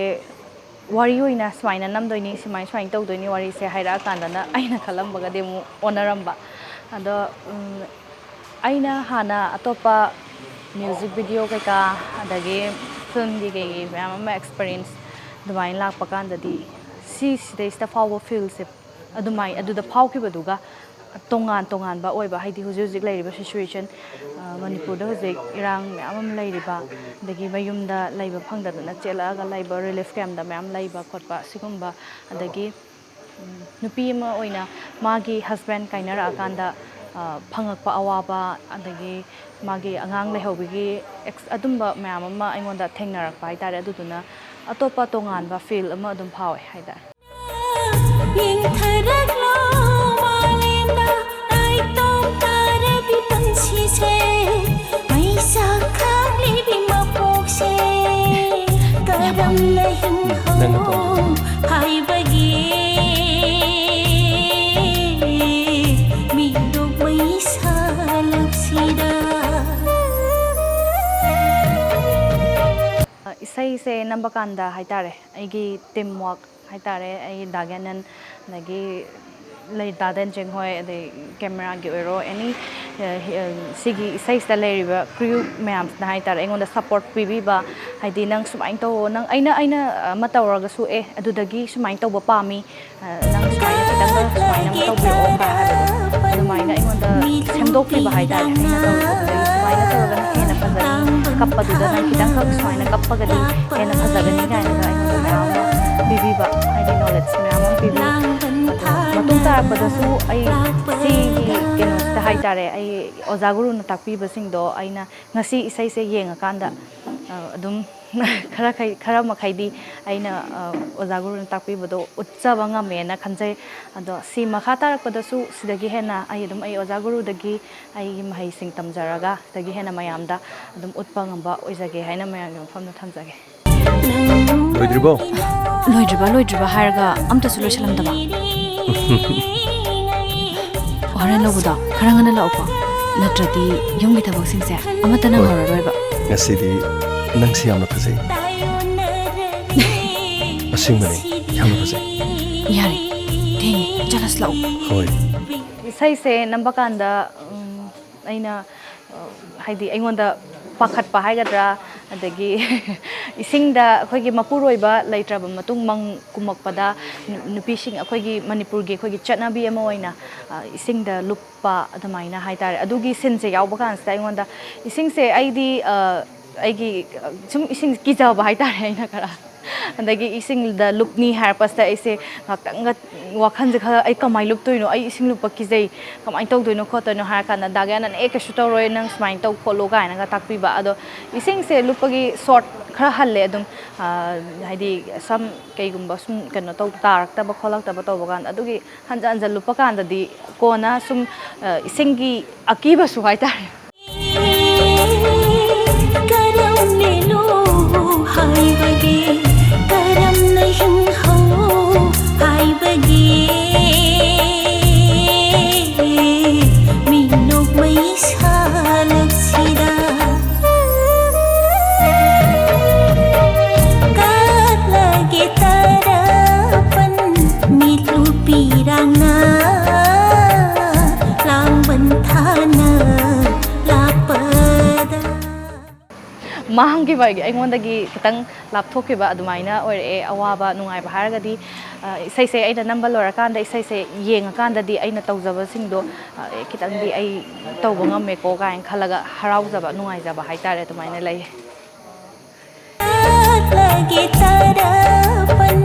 ꯋꯥꯔꯤ ꯑꯣꯏꯅ ꯁꯨꯃꯥꯏꯅ ꯅꯝꯗꯣꯏꯅꯤ, ꯁꯨꯃꯥꯏ, ꯁꯨꯃꯥꯏꯅ ꯇꯧꯗꯣꯏꯅꯤ ꯋꯥꯔꯤꯁꯦ ꯍꯥꯏꯔꯛꯑꯀꯥꯟꯗꯅ ꯑꯩꯅ ꯈꯜꯂꯝꯕꯒꯗꯤ ꯑꯃꯨꯛ ꯑꯣꯟꯅꯔꯝꯕ꯫ ꯑꯗꯣ, ꯎꯝ, ꯑꯩꯅ ꯍꯥꯟꯅ ꯑꯇꯣꯞꯄ ꯃ꯭ꯌꯨꯖꯤꯛ ꯚꯤꯗꯤꯑꯣ ꯀꯩꯀꯥ, ꯑꯗꯒꯤ ꯐꯤꯜꯝꯒꯤ ꯀꯩꯒꯤ ꯃꯌꯥꯝ ꯑꯃ ꯑꯦꯛꯁꯄꯔꯤꯌꯦꯟꯁ ꯑꯗꯨꯃꯥꯏꯅ ꯂꯥꯛꯄ ꯀꯥꯟꯗꯗꯤ, ꯁꯤ ꯁꯤꯗꯩꯁꯤꯗ ꯐꯥꯎꯕ ꯐꯤꯜꯁꯦ ꯑꯗꯨꯃꯥꯏ-, ꯑꯗꯨꯗ ꯐꯥꯎꯈꯤꯕꯗꯨꯒ ꯇꯣꯉꯥꯟ ꯇꯣꯉꯥꯟꯕ ꯑꯣꯏꯕ, ꯍꯥꯏꯗꯤ ꯍꯧꯖꯤꯛ ꯍꯧꯖꯤꯛ ꯂꯩꯔꯤꯕ ꯁꯤꯆꯨꯋꯦꯁꯟ, ꯑ, ꯃꯅꯤꯄꯨꯔꯗ ꯍꯧꯖꯤꯛ ꯏꯔꯥꯡ ꯃꯌꯥꯝ ꯑꯃ ꯂꯩꯔꯤꯕ, ꯑꯗꯒꯤ ꯃꯌꯨꯝꯗ ꯂꯩꯕ ꯐꯪꯗꯗꯅ ꯆꯦꯜꯂꯛꯑꯒ ꯂꯩꯕ, ꯔꯤꯂꯤꯐ ꯀꯦꯝꯞꯇ ꯃꯌꯥꯝ ꯂꯩꯕ ꯈꯣꯠꯄ, ꯁꯤꯒꯨꯝꯕ, ꯑꯗꯒꯤ ꯎꯝ, ꯅꯨꯄꯤ ꯑꯃ ꯑꯣꯏꯅ ꯃꯥꯒꯤ ꯍꯁꯕꯦꯟ ꯀꯥꯏꯅꯔꯛꯑꯀꯥꯟꯗ, ꯑ, ꯐꯪꯉꯛꯄ ꯑꯋꯥꯕ, ꯑꯗꯒꯤ ꯃꯥꯒꯤ ꯑꯉꯥꯡ ꯂꯩꯍꯧꯕꯒꯤ ꯑꯦꯛꯁ-, ꯑꯗꯨꯝꯕ ꯃꯌꯥꯝ ꯑꯃ ꯑꯩꯉꯣꯟꯗ ꯊꯦꯡꯅꯔꯛꯄ ꯍꯥꯏꯇꯥꯔꯦ꯫ ꯑꯗꯨꯗꯨꯅ ꯑꯇꯣꯞꯄ ꯇꯣꯉꯥꯟꯕ ꯐꯤꯜ ꯑꯃ ꯑꯗꯨꯝ ꯐꯥꯎꯋꯦ ꯍꯥꯏꯇꯥꯔꯦ꯫ ꯍꯥꯏꯕꯒꯤ ꯃꯤꯠꯂꯨꯕꯩ ꯁꯥꯂꯨꯛꯁꯤꯗ꯫ ꯏꯁꯩꯁꯦ ꯅꯝꯕ ꯀꯥꯟꯗ ꯍꯥꯏꯇꯥꯔꯦ, ꯑꯩꯒꯤ team work ꯍꯥꯏꯇꯥꯔꯦ, ꯑꯩ ꯗꯥꯒꯦꯅꯟ, ꯑꯗꯒꯤ ꯂꯩ ꯗꯥ ꯗꯦꯟꯖꯤꯡ ꯍꯣꯏ, ꯑꯗꯩ cameraꯒꯤ ꯑꯣꯏꯔꯣ, any, ꯑ, ꯍꯤ-, ꯑ, ꯁꯤꯒꯤ ꯏꯁꯩꯁꯤꯗ ꯂꯩꯔꯤꯕ crew ꯃꯌꯥꯝꯁꯤꯅ ꯍꯥꯏꯇꯥꯔꯦ, ꯑꯩꯉꯣꯟꯗ support ꯄꯤꯕꯤꯕ, ꯍꯥꯏꯗꯤ, "ꯅꯪ ꯁꯨꯃꯥꯏꯅ ꯇꯧꯋꯣ, ꯅꯪ, ꯑꯩꯅ, ꯑꯩꯅ ꯑꯃ ꯇꯧꯔꯒꯁꯨ, ꯑꯦ, ꯑꯗꯨꯗꯒꯤ ꯁꯨꯃꯥꯏꯅ ꯇꯧꯕ ꯄꯥꯝꯃꯤ, ꯑ, ꯅꯪ ꯁꯨꯃꯥꯏꯅ ꯈꯤꯇꯪꯒ ꯁꯨꯃꯥꯏꯅ ꯑꯃ ꯇꯧꯕꯤꯔꯛꯑꯣ" ꯀꯥꯏ ꯍꯥꯏꯕꯗꯣ, ꯑꯗꯨꯃꯥꯏꯅ ꯑꯩꯉꯣꯟꯗ ꯁꯦꯝꯗꯣꯛꯄꯤꯕ ꯍꯥꯏꯇꯥꯔꯦ꯫ ꯑꯩꯅ ꯇꯧꯔꯤꯕꯗꯨꯗꯒꯤ ꯁꯨꯃꯥꯏꯅ ꯇꯧꯔꯒꯅ ꯍꯦꯟꯅ ꯐꯖꯒꯅꯤ, ꯀꯞꯄꯗꯨꯗ ꯅꯪ ꯈꯤꯇꯪꯈꯛ ꯁꯨꯃꯥꯏꯅ ꯀꯞꯄꯒꯗꯤ ꯍꯦꯟꯅ ꯐꯖꯒꯅꯤ ꯀꯥꯏꯅꯒ ꯑꯩꯉꯣꯟꯗ ꯃꯌꯥꯝ ꯑꯃ ꯄꯤꯕꯤꯕ, ꯍꯥꯏꯗꯤ, knowledge ꯃꯌꯥꯝ ꯑꯃ ꯄꯤꯕꯤꯕ꯫ ꯑꯗꯣ ꯃꯇꯨꯡ ꯇꯥꯔꯛꯄꯗꯁꯨ ꯑꯩ ꯁꯤꯒꯤ ꯀꯩꯅꯣꯁꯤꯗ ꯍꯥꯏꯇꯥꯔꯦ, ꯑꯩ ꯑꯣꯖꯥ ꯒꯨꯔꯨꯅ ꯇꯥꯛꯄꯤꯕꯁꯤꯡꯗꯣ ꯑꯩꯅ ꯉꯁꯤ ꯏꯁꯩꯁꯦ ꯌꯦꯡꯉꯀꯥꯟꯗ, ꯑ, ꯑꯗꯨꯝ ꯈꯔ ꯈꯩ-, ꯈꯔ ꯃꯈꯩꯗꯤ ꯑꯩꯅ, ꯑ, ꯑꯣꯖꯥ ꯒꯨꯔꯨꯅ ꯇꯥꯛꯄꯤꯕꯗꯣ ꯎꯠꯆꯕ ꯉꯝꯃꯦꯅ ꯈꯟꯖꯩ꯫ ꯑꯗꯣ ꯁꯤ ꯃꯈꯥ ꯇꯥꯔꯛꯄꯗꯁꯨ ꯁꯤꯗꯒꯤ ꯍꯦꯟꯅ ꯑꯩ ꯑꯗꯨꯝ ꯑꯩ ꯑꯣꯖꯥ ꯒꯨꯔꯨꯗꯒꯤ ꯑꯩꯒꯤ ꯃꯍꯩꯁꯤꯡ ꯇꯝꯖꯔꯒ ꯁꯤꯗꯒꯤ ꯍꯦꯟꯅ ꯃꯌꯥꯝꯗ ꯑꯗꯨꯝ ꯎꯠꯄ ꯉꯝꯕ ꯑꯣꯏꯖꯒꯦ ꯍꯥꯏꯅ ꯃꯌꯥꯝꯒꯤ ꯃꯐꯝꯗ ꯊꯝꯖꯒꯦ꯫ ꯂꯣꯏꯗ꯭ꯔꯤꯕꯣ? ꯂꯣꯏꯗ꯭ꯔꯤꯕ, ꯂꯣꯏꯗ꯭ꯔꯤꯕ ꯍꯥꯏꯔꯒ ꯑꯝꯇꯁꯨ ꯂꯣꯏꯁꯤꯜꯂꯝꯗꯕ꯫ ꯍꯣꯔꯦꯟ ꯂꯧꯕꯗꯣ ꯈꯔ ꯉꯟꯅ ꯂꯥꯛꯎꯀꯣ, ꯅꯠꯇ꯭ꯔꯗꯤ ꯌꯨꯝꯒꯤ ꯊꯕꯛꯁꯤꯡꯁꯦ ꯑꯃꯠꯇ ꯍꯣꯏ꯫ ꯅꯪꯍꯧꯔꯔꯣꯏꯕ꯫ ꯉꯁꯤꯗꯤ ꯅꯪꯁꯤ ꯌꯥꯝꯅ ꯐꯖꯩ꯫ ꯑꯁꯦꯡꯕꯅꯦ, ꯌꯥꯝꯅ ꯐꯖꯩ꯫ ꯌꯥꯔꯦ, ꯊꯦꯡꯉꯦ, ꯆꯠꯂꯁꯤ ꯂꯥꯛꯑꯣ꯫ ꯍꯣꯏ꯫ ꯏꯁꯩꯁꯦ ꯅꯝꯕ ꯀꯥꯟꯗ, ꯎꯝ, ꯑꯩꯅ, ꯑ, ꯍꯥꯏꯗꯤ, ꯑꯩꯉꯣꯟꯗ ꯄꯥꯈꯠꯄ ꯍꯥꯏꯒꯗ꯭ꯔꯥ, ꯑꯗꯒꯤ ꯏꯁꯤꯡꯗ ꯑꯩꯈꯣꯏꯒꯤ ꯃꯄꯨꯔꯣꯏꯕ ꯂꯩꯇ꯭ꯔꯕ ꯃꯇꯨꯡ ꯃꯪ ꯀꯨꯝꯃꯛꯄꯗ ꯅꯨ-, ꯅꯨꯄꯤꯁꯤꯡ, ꯑꯩꯈꯣꯏꯒꯤ ꯃꯅꯤꯄꯨꯔꯒꯤ ꯑꯩꯈꯣꯏꯒꯤ ꯆꯠꯅꯕꯤ ꯑꯃ ꯑꯣꯏꯅ, ꯑ, ꯏꯁꯤꯡꯗ ꯂꯨꯞꯄ ꯑꯗꯨꯃꯥꯏꯅ ꯍꯥꯏꯇꯥꯔꯦ꯫ ꯑꯗꯨꯒꯤ sceneꯁꯦ ꯌꯥꯎꯕ ꯀꯥꯟꯁꯤꯗ ꯑꯩꯉꯣꯟꯗ ꯏꯁꯤꯡꯁꯦ ꯑꯩꯗꯤ, ꯑ, ꯑꯩꯒꯤ, ꯑ, ꯁꯨꯝ ꯏꯁꯤꯡ ꯀꯤꯖꯕ ꯍꯥꯏꯇꯥꯔꯦ ꯑꯩꯅ ꯈꯔ꯫ ꯑꯗꯒꯤ ꯏꯁꯤꯡꯗ ꯂꯨꯞꯅꯤ ꯍꯥꯏꯔꯛꯄꯁꯤꯗ ꯑꯩꯁꯦ ꯉꯥꯛꯇꯪꯒ ꯋꯥꯈꯜꯁꯦ ꯈꯔ, "ꯑꯩ ꯀꯃꯥꯏꯅ ꯂꯨꯞꯇꯣꯏꯅꯣ? ꯑꯩ ꯏꯁꯤꯡ ꯂꯨꯞꯄ ꯀꯤꯖꯩ, ꯀꯃꯥꯏꯅ ꯇꯧꯗꯣꯏꯅꯣ ꯈꯣꯠꯇꯣꯏꯅꯣ?" ꯍꯥꯏꯔ ꯀꯥꯟꯗ ꯗꯥ ꯒꯌꯥꯅꯟꯅ, "ꯑꯦ, ꯀꯩꯁꯨ ꯇꯧꯔꯣꯏ, ꯅꯪ ꯁꯨꯃꯥꯏꯅ ꯇꯧ ꯈꯣꯠꯂꯨ" ꯀꯥꯏꯅꯒ ꯇꯥꯛꯄꯤꯕ꯫ ꯑꯗꯣ ꯏꯁꯤꯡꯁꯦ ꯂꯨꯞꯄꯒꯤ shot ꯈꯔ ꯍꯜꯂꯦ ꯑꯗꯨꯝ, ꯑ, ꯍꯥꯏꯗꯤ ꯁꯝ ꯀꯩꯒꯨꯝꯕ ꯁꯨꯝ ꯀꯩꯅꯣ ꯇꯧ, ꯇꯥꯔꯛꯇꯕ ꯈꯣꯠꯂꯛꯇꯕ ꯇꯧꯕ ꯀꯥꯟꯗ꯫ ꯑꯗꯨꯒꯤ ꯍꯟꯖꯟ ꯍꯟꯖꯟ ꯂꯨꯞꯄ ꯀꯥꯟꯗꯗꯤ ꯀꯣꯟꯅ ꯁꯨꯝ, ꯑ, ꯏꯁꯤꯡꯒꯤ ꯑꯀꯤꯕꯁꯨ ꯍꯥꯏꯇꯥꯔꯦ꯫ ꯀꯔꯝꯂꯤꯅꯣ ꯍꯥꯏꯕꯒꯤ, ꯀꯔꯝꯅ ꯃꯥꯡꯈꯤꯕ ꯑꯩꯉꯣꯟꯗꯒꯤ ꯈꯤꯇꯪ ꯂꯥꯞꯊꯣꯛꯈꯤꯕ ꯑꯗꯨꯃꯥꯏꯅ ꯑꯣꯏꯔꯛꯑꯦ꯫ ꯑꯋꯥꯕ ꯅꯨꯡꯉꯥꯏꯕ ꯍꯥꯏꯔꯒꯗꯤ, ꯑ, ꯏꯁꯩꯁꯦ ꯑꯩꯅ ꯅꯝꯕ ꯂꯣꯏꯔꯀꯥꯟꯗ ꯏꯁꯩꯁꯦ ꯌꯦꯡꯉꯀꯥꯟꯗꯗꯤ ꯑꯩꯅ ꯇꯧꯖꯕꯁꯤꯡꯗꯣ, ꯑ, ꯈꯤꯇꯪꯗꯤ ꯑꯩ ꯇꯧꯕ ꯉꯝꯃꯦꯀꯣ ꯀꯥꯏꯅ ꯈꯜꯂꯒ ꯍꯔꯥꯎꯖꯕ, ꯅꯨꯡꯉꯥꯏꯖꯕ ꯍꯥꯏꯇꯥꯔꯦ, ꯑꯗꯨꯃꯥꯏꯅ ꯂꯩ꯫ ꯂꯥꯛꯂꯒꯦ ꯇꯔꯥꯄꯟ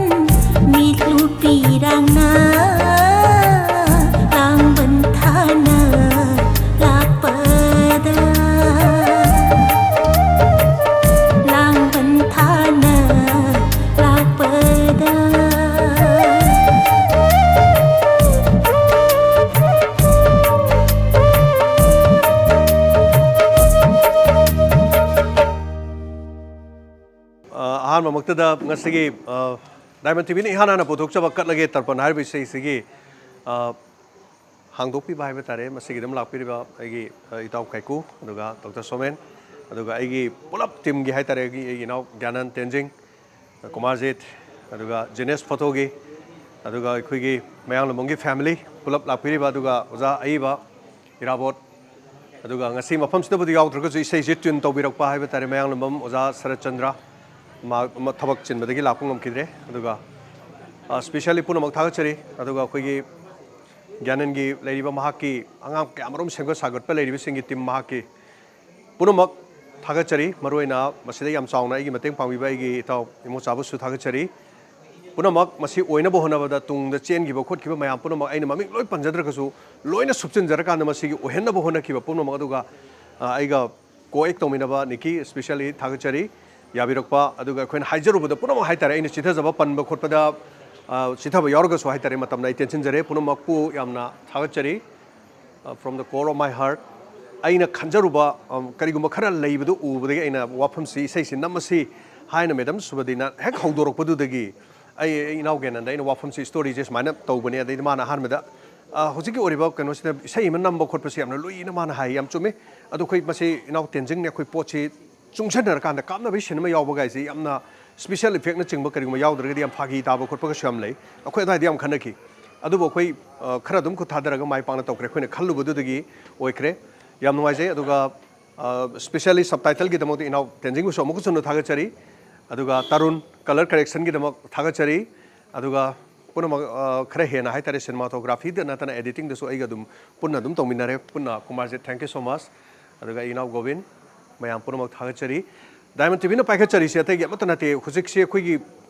ꯃꯤꯠꯂꯨ ꯄꯤꯔꯥꯡꯅ ꯂꯥꯡꯕꯟ ꯊꯥꯅ ꯂꯥꯛꯄꯗ, ꯂꯥꯡꯕꯟ ꯊꯥꯅ ꯂꯥꯛꯄꯗ꯫ ꯑ, ꯑꯍꯥꯟꯕꯃꯛꯇꯗ ꯉꯁꯤꯒꯤ, ꯑ, Diamond ꯇꯤ ꯚꯤꯅ ꯏꯍꯥꯟ ꯍꯥꯟꯅ ꯄꯨꯊꯣꯛꯆꯕ ꯀꯠꯂꯒꯦ ꯇꯔꯄꯟ ꯍꯥꯏꯔꯤꯕ ꯏꯁꯩꯁꯤꯒꯤ, ꯑ, ꯍꯥꯡꯗꯣꯛꯄꯤꯕ ꯍꯥꯏꯕ ꯇꯥꯔꯦ꯫ ꯃꯁꯤꯒꯤ ꯑꯗꯨꯝ ꯂꯥꯛꯄꯤꯔꯤꯕ ꯑꯩꯒꯤ, ꯑ, ꯏꯇꯥꯎ ꯀꯥꯏꯀꯨ, ꯑꯗꯨꯒ ꯗꯣꯛꯇꯔ ꯁꯣꯃꯦꯟ, ꯑꯗꯨꯒ ꯑꯩꯒꯤ ꯄꯨꯂꯞ ꯇꯤꯝꯒꯤ ꯍꯥꯏ ꯇꯥꯔꯦ, ꯑꯩꯒꯤ, ꯑꯩꯒꯤ ꯏꯅꯥꯎ ꯒ꯭ꯌꯥꯅꯟ ꯇꯦꯟꯖꯤꯡ, ꯀꯨꯃꯥꯔꯖꯤꯠ, ꯑꯗꯨꯒ ꯖꯦꯅꯦꯁ ꯐꯣꯇꯣꯒꯤ, ꯑꯗꯨꯒ ꯑꯩꯈꯣꯏꯒꯤ ꯃꯌꯥꯡꯂꯝꯕꯝꯒꯤ ꯐꯦꯃꯤꯂꯤ ꯄꯨꯂꯞ ꯂꯥꯛꯄꯤꯔꯤꯕ, ꯑꯗꯨꯒ ꯑꯣꯖꯥ ꯑꯏꯕ ꯏꯔꯥꯕꯣꯠ, ꯑꯗꯨꯒ ꯉꯁꯤ ꯃꯐꯝꯁꯤꯗꯕꯨꯗꯤ ꯌꯥꯎꯗ꯭ꯔꯒꯁꯨ ꯏꯁꯩꯁꯤ ꯇ꯭ꯌꯨꯟ ꯇꯧꯕꯤꯔꯛꯄ ꯍꯥꯏꯕ ꯇꯥꯔꯦ, ꯃꯌꯥꯡꯂꯝꯕꯝ ꯑꯣꯖꯥ ꯁꯔꯠ ꯆꯟꯗ꯭ꯔ, ꯃꯥ ꯃ-, ꯊꯕꯛ ꯆꯤꯟꯕꯗꯒꯤ ꯂꯥꯛꯄ ꯉꯝꯈꯤꯗ꯭ꯔꯦ꯫ ꯑꯗꯨꯒ, ꯑ, specially ꯄꯨꯝꯅꯃꯛ ꯊꯥꯒꯠꯆꯔꯤ꯫ ꯑꯗꯨꯒ ꯑꯩꯈꯣꯏꯒꯤ ꯒ꯭ꯌꯥꯅꯟꯒꯤ ꯂꯩꯔꯤꯕ ꯃꯍꯥꯛꯀꯤ ꯑꯉꯥꯡ ꯀꯌꯥꯃꯔꯨꯝ ꯁꯦꯝꯒꯠ ꯁꯥꯒꯠꯄ ꯂꯩꯔꯤꯕꯁꯤꯡꯒꯤ ꯇꯤꯝ ꯃꯍꯥꯛꯀꯤ ꯄꯨꯝꯅꯃꯛ ꯊꯥꯒꯠꯆꯔꯤ꯫ ꯃꯔꯨꯑꯣꯏꯅ ꯃꯁꯤꯗ ꯌꯥꯝ ꯆꯥꯎꯅ ꯑꯩꯒꯤ ꯃꯇꯦꯡ ꯄꯥꯡꯕꯤꯕ ꯑꯩꯒꯤ ꯏꯇꯥꯎ ꯏꯃꯣꯆꯥꯕꯨꯁꯨ ꯊꯥꯒꯠꯆꯔꯤ꯫ ꯄꯨꯝꯅꯃꯛ ꯃꯁꯤ ꯑꯣꯏꯅꯕ ꯍꯣꯠꯅꯕꯗ ꯇꯨꯡꯗ ꯆꯦꯟꯈꯤꯕ ꯈꯣꯠꯈꯤꯕ ꯃꯌꯥꯝ ꯄꯨꯝꯅꯃꯛ ꯑꯩꯅ ꯃꯃꯤꯡ ꯂꯣꯏ ꯄꯟꯖꯗ꯭ꯔꯒꯁꯨ ꯂꯣꯏꯅ ꯁꯨꯞꯆꯤꯟꯖꯔꯀꯥꯟꯗ ꯃꯁꯤꯒꯤ ꯑꯣꯏꯍꯟꯅꯕ ꯍꯣꯠꯅꯈꯤꯕ ꯄꯨꯝꯅꯃꯛ, ꯑꯗꯨꯒ, ꯑ, ꯑꯩꯒ co-act ꯇꯧꯃꯤꯟꯅꯕ ꯅꯤꯀꯤ especially ꯊꯥꯒꯠꯆꯔꯤ꯫ ꯌꯥꯕꯤꯔꯛꯄ, ꯑꯗꯨꯒ ꯑꯩꯈꯣꯏꯅ ꯍꯥꯏꯖꯔꯨꯕꯗ ꯄꯨꯝꯅꯃꯛ ꯍꯥꯏꯇꯥꯔꯦ, ꯑꯩꯅ ꯆꯤꯊꯖꯕ ꯄꯟꯕ ꯈꯣꯠꯄꯗ, ꯑ, ꯆꯤꯊꯕ ꯌꯥꯎꯔꯒꯁꯨ ꯍꯥꯏꯇꯥꯔꯦ, ꯃꯇꯝꯅ ꯑꯩ ꯇꯦꯟꯁꯤꯟꯖꯔꯦ꯫ ꯄꯨꯝꯅꯃꯛꯄꯨ ꯌꯥꯝꯅ ꯊꯥꯒꯠꯆꯔꯤ꯫ ꯑ, from the core of my heart꯫ ꯑꯩꯅ ꯈꯟꯖꯔꯨꯕ, ꯑꯝ, ꯀꯔꯤꯒꯨꯝꯕ ꯈꯔ ꯂꯩꯕꯗꯨ ꯎꯕꯗꯒꯤ ꯑꯩꯅ ꯋꯥꯐꯝꯁꯤ, ꯏꯁꯩꯁꯤ ꯅꯝꯃꯁꯤ ꯍꯥꯏꯅ ꯃꯦꯗꯝ ꯁꯨꯕꯗꯤꯅ ꯍꯦꯛ ꯍꯧꯗꯣꯔꯛꯄꯗꯨꯗꯒꯤ ꯑꯩ, ꯑꯩ ꯏꯅꯥꯎ ꯒ꯭ꯌꯥꯅꯟꯗ ꯑꯩꯅ ꯋꯥꯐꯝꯁꯤ, ꯁ꯭ꯇꯣꯔꯤꯁꯦ ꯁꯨꯃꯥꯏꯅ ꯇꯧꯕꯅꯤ꯫ ꯑꯗꯩꯗꯤ ꯃꯥꯅ ꯑꯍꯥꯟꯕꯗ, ꯑ, ꯍꯧꯖꯤꯛꯀꯤ ꯑꯣꯏꯔꯤꯕ ꯀꯩꯅꯣꯁꯤꯗ ꯏꯁꯩ ꯑꯃ ꯅꯝꯕ ꯈꯣꯠꯄꯁꯤ ꯌꯥꯝꯅ ꯂꯨꯏꯅ ꯃꯥꯅ ꯍꯥꯏ꯫ ꯌꯥꯝ ꯆꯨꯝꯃꯤ꯫ ꯑꯗꯣ ꯑꯩꯈꯣꯏ ꯃꯁꯤ ꯏꯅꯥꯎ ꯇꯦꯟꯖꯤꯡꯅ ꯑꯩꯈꯣꯏ ꯄꯣꯠꯁꯤ ꯆꯨꯡꯁꯟꯅꯔꯀꯥꯟꯗ ꯀꯥꯞꯅꯕꯒꯤ ꯁꯤꯟ ꯑꯃ ꯌꯥꯎꯕ ꯀꯥꯏꯁꯤ ꯌꯥꯝꯅ special effectꯅꯆꯤꯡꯕ ꯀꯔꯤꯒꯨꯝꯕ ꯌꯥꯎꯗ꯭ꯔꯒꯗꯤ ꯌꯥꯝ ꯐꯥꯒꯤ ꯇꯥꯕ ꯈꯣꯠꯄꯒꯁꯨ ꯌꯥꯝ ꯂꯩ꯫ ꯑꯩꯈꯣꯏ ꯑꯗꯨꯋꯥꯏꯗ ꯌꯥꯝ ꯈꯟꯅꯈꯤ꯫ ꯑꯗꯨꯕꯨ ꯑꯩꯈꯣꯏ, ꯑ, ꯈꯔ ꯑꯗꯨꯝ ꯈꯨꯠ ꯊꯥꯗꯔꯒ ꯃꯥꯏ ꯄꯥꯛꯅ ꯇꯧꯈ꯭ꯔꯦ꯫ ꯑꯩꯈꯣꯏꯅ ꯈꯜꯂꯨꯕꯗꯨꯗꯒꯤ ꯑꯣꯏꯈ꯭ꯔꯦ꯫ ꯌꯥꯝ ꯅꯨꯡꯉꯥꯏꯖꯩ꯫ ꯑꯗꯨꯒ ꯁ꯭ꯄꯦꯁꯤꯌꯦꯜꯂꯤ ꯁꯕꯇꯥꯏꯇꯜꯒꯤꯗꯃꯛꯇ ꯏꯅꯥꯎ ꯇꯦꯟꯖꯤꯡꯕꯨꯁꯨ ꯑꯃꯨꯛꯀꯁꯨ ꯍꯟꯅ ꯊꯥꯒꯠꯆꯔꯤ꯫ ꯑꯗꯨꯒ ꯇꯔꯨꯟ, ꯀꯂꯔ ꯀꯔꯦꯛꯁꯟꯒꯤꯗꯃꯛ ꯊꯥꯒꯠꯆꯔꯤ꯫ ꯑꯗꯨꯒ ꯄꯨꯝꯅꯃꯛ, ꯑ, ꯈꯔ ꯍꯦꯟꯅ ꯍꯥꯏꯇꯥꯔꯦ, ꯁꯤꯅꯦꯃꯥꯇꯣꯒ꯭ꯔꯥꯐꯤꯗ ꯅꯠꯇꯅ ꯑꯦꯗꯤꯇꯤꯡꯗꯁꯨ ꯑꯩꯒ ꯑꯗꯨꯝ ꯄꯨꯟꯅ ꯑꯗꯨꯝ ꯇꯧꯃꯤꯟꯅꯔꯦ꯫ ꯄꯨꯟꯅ Kumarjit, thank you so much꯫ ꯑꯗꯨꯒ ꯑꯩ ꯏꯅꯥꯎ ꯒꯣꯕꯤꯟ, ꯃꯌꯥꯝ ꯄꯨꯝꯅꯃꯛ ꯊꯥꯒꯠꯆꯔꯤ꯫ ꯗꯥꯏꯃꯟ ꯇꯤꯚꯤꯅ ꯄꯥꯏꯈꯠꯆꯔꯤꯁꯦ ꯑꯇꯩꯒꯤ ꯑꯃꯠꯇ ꯅꯠꯇꯦ꯫ ꯍꯧꯖꯤꯛꯁꯦ ꯑꯩꯈꯣꯏꯒꯤ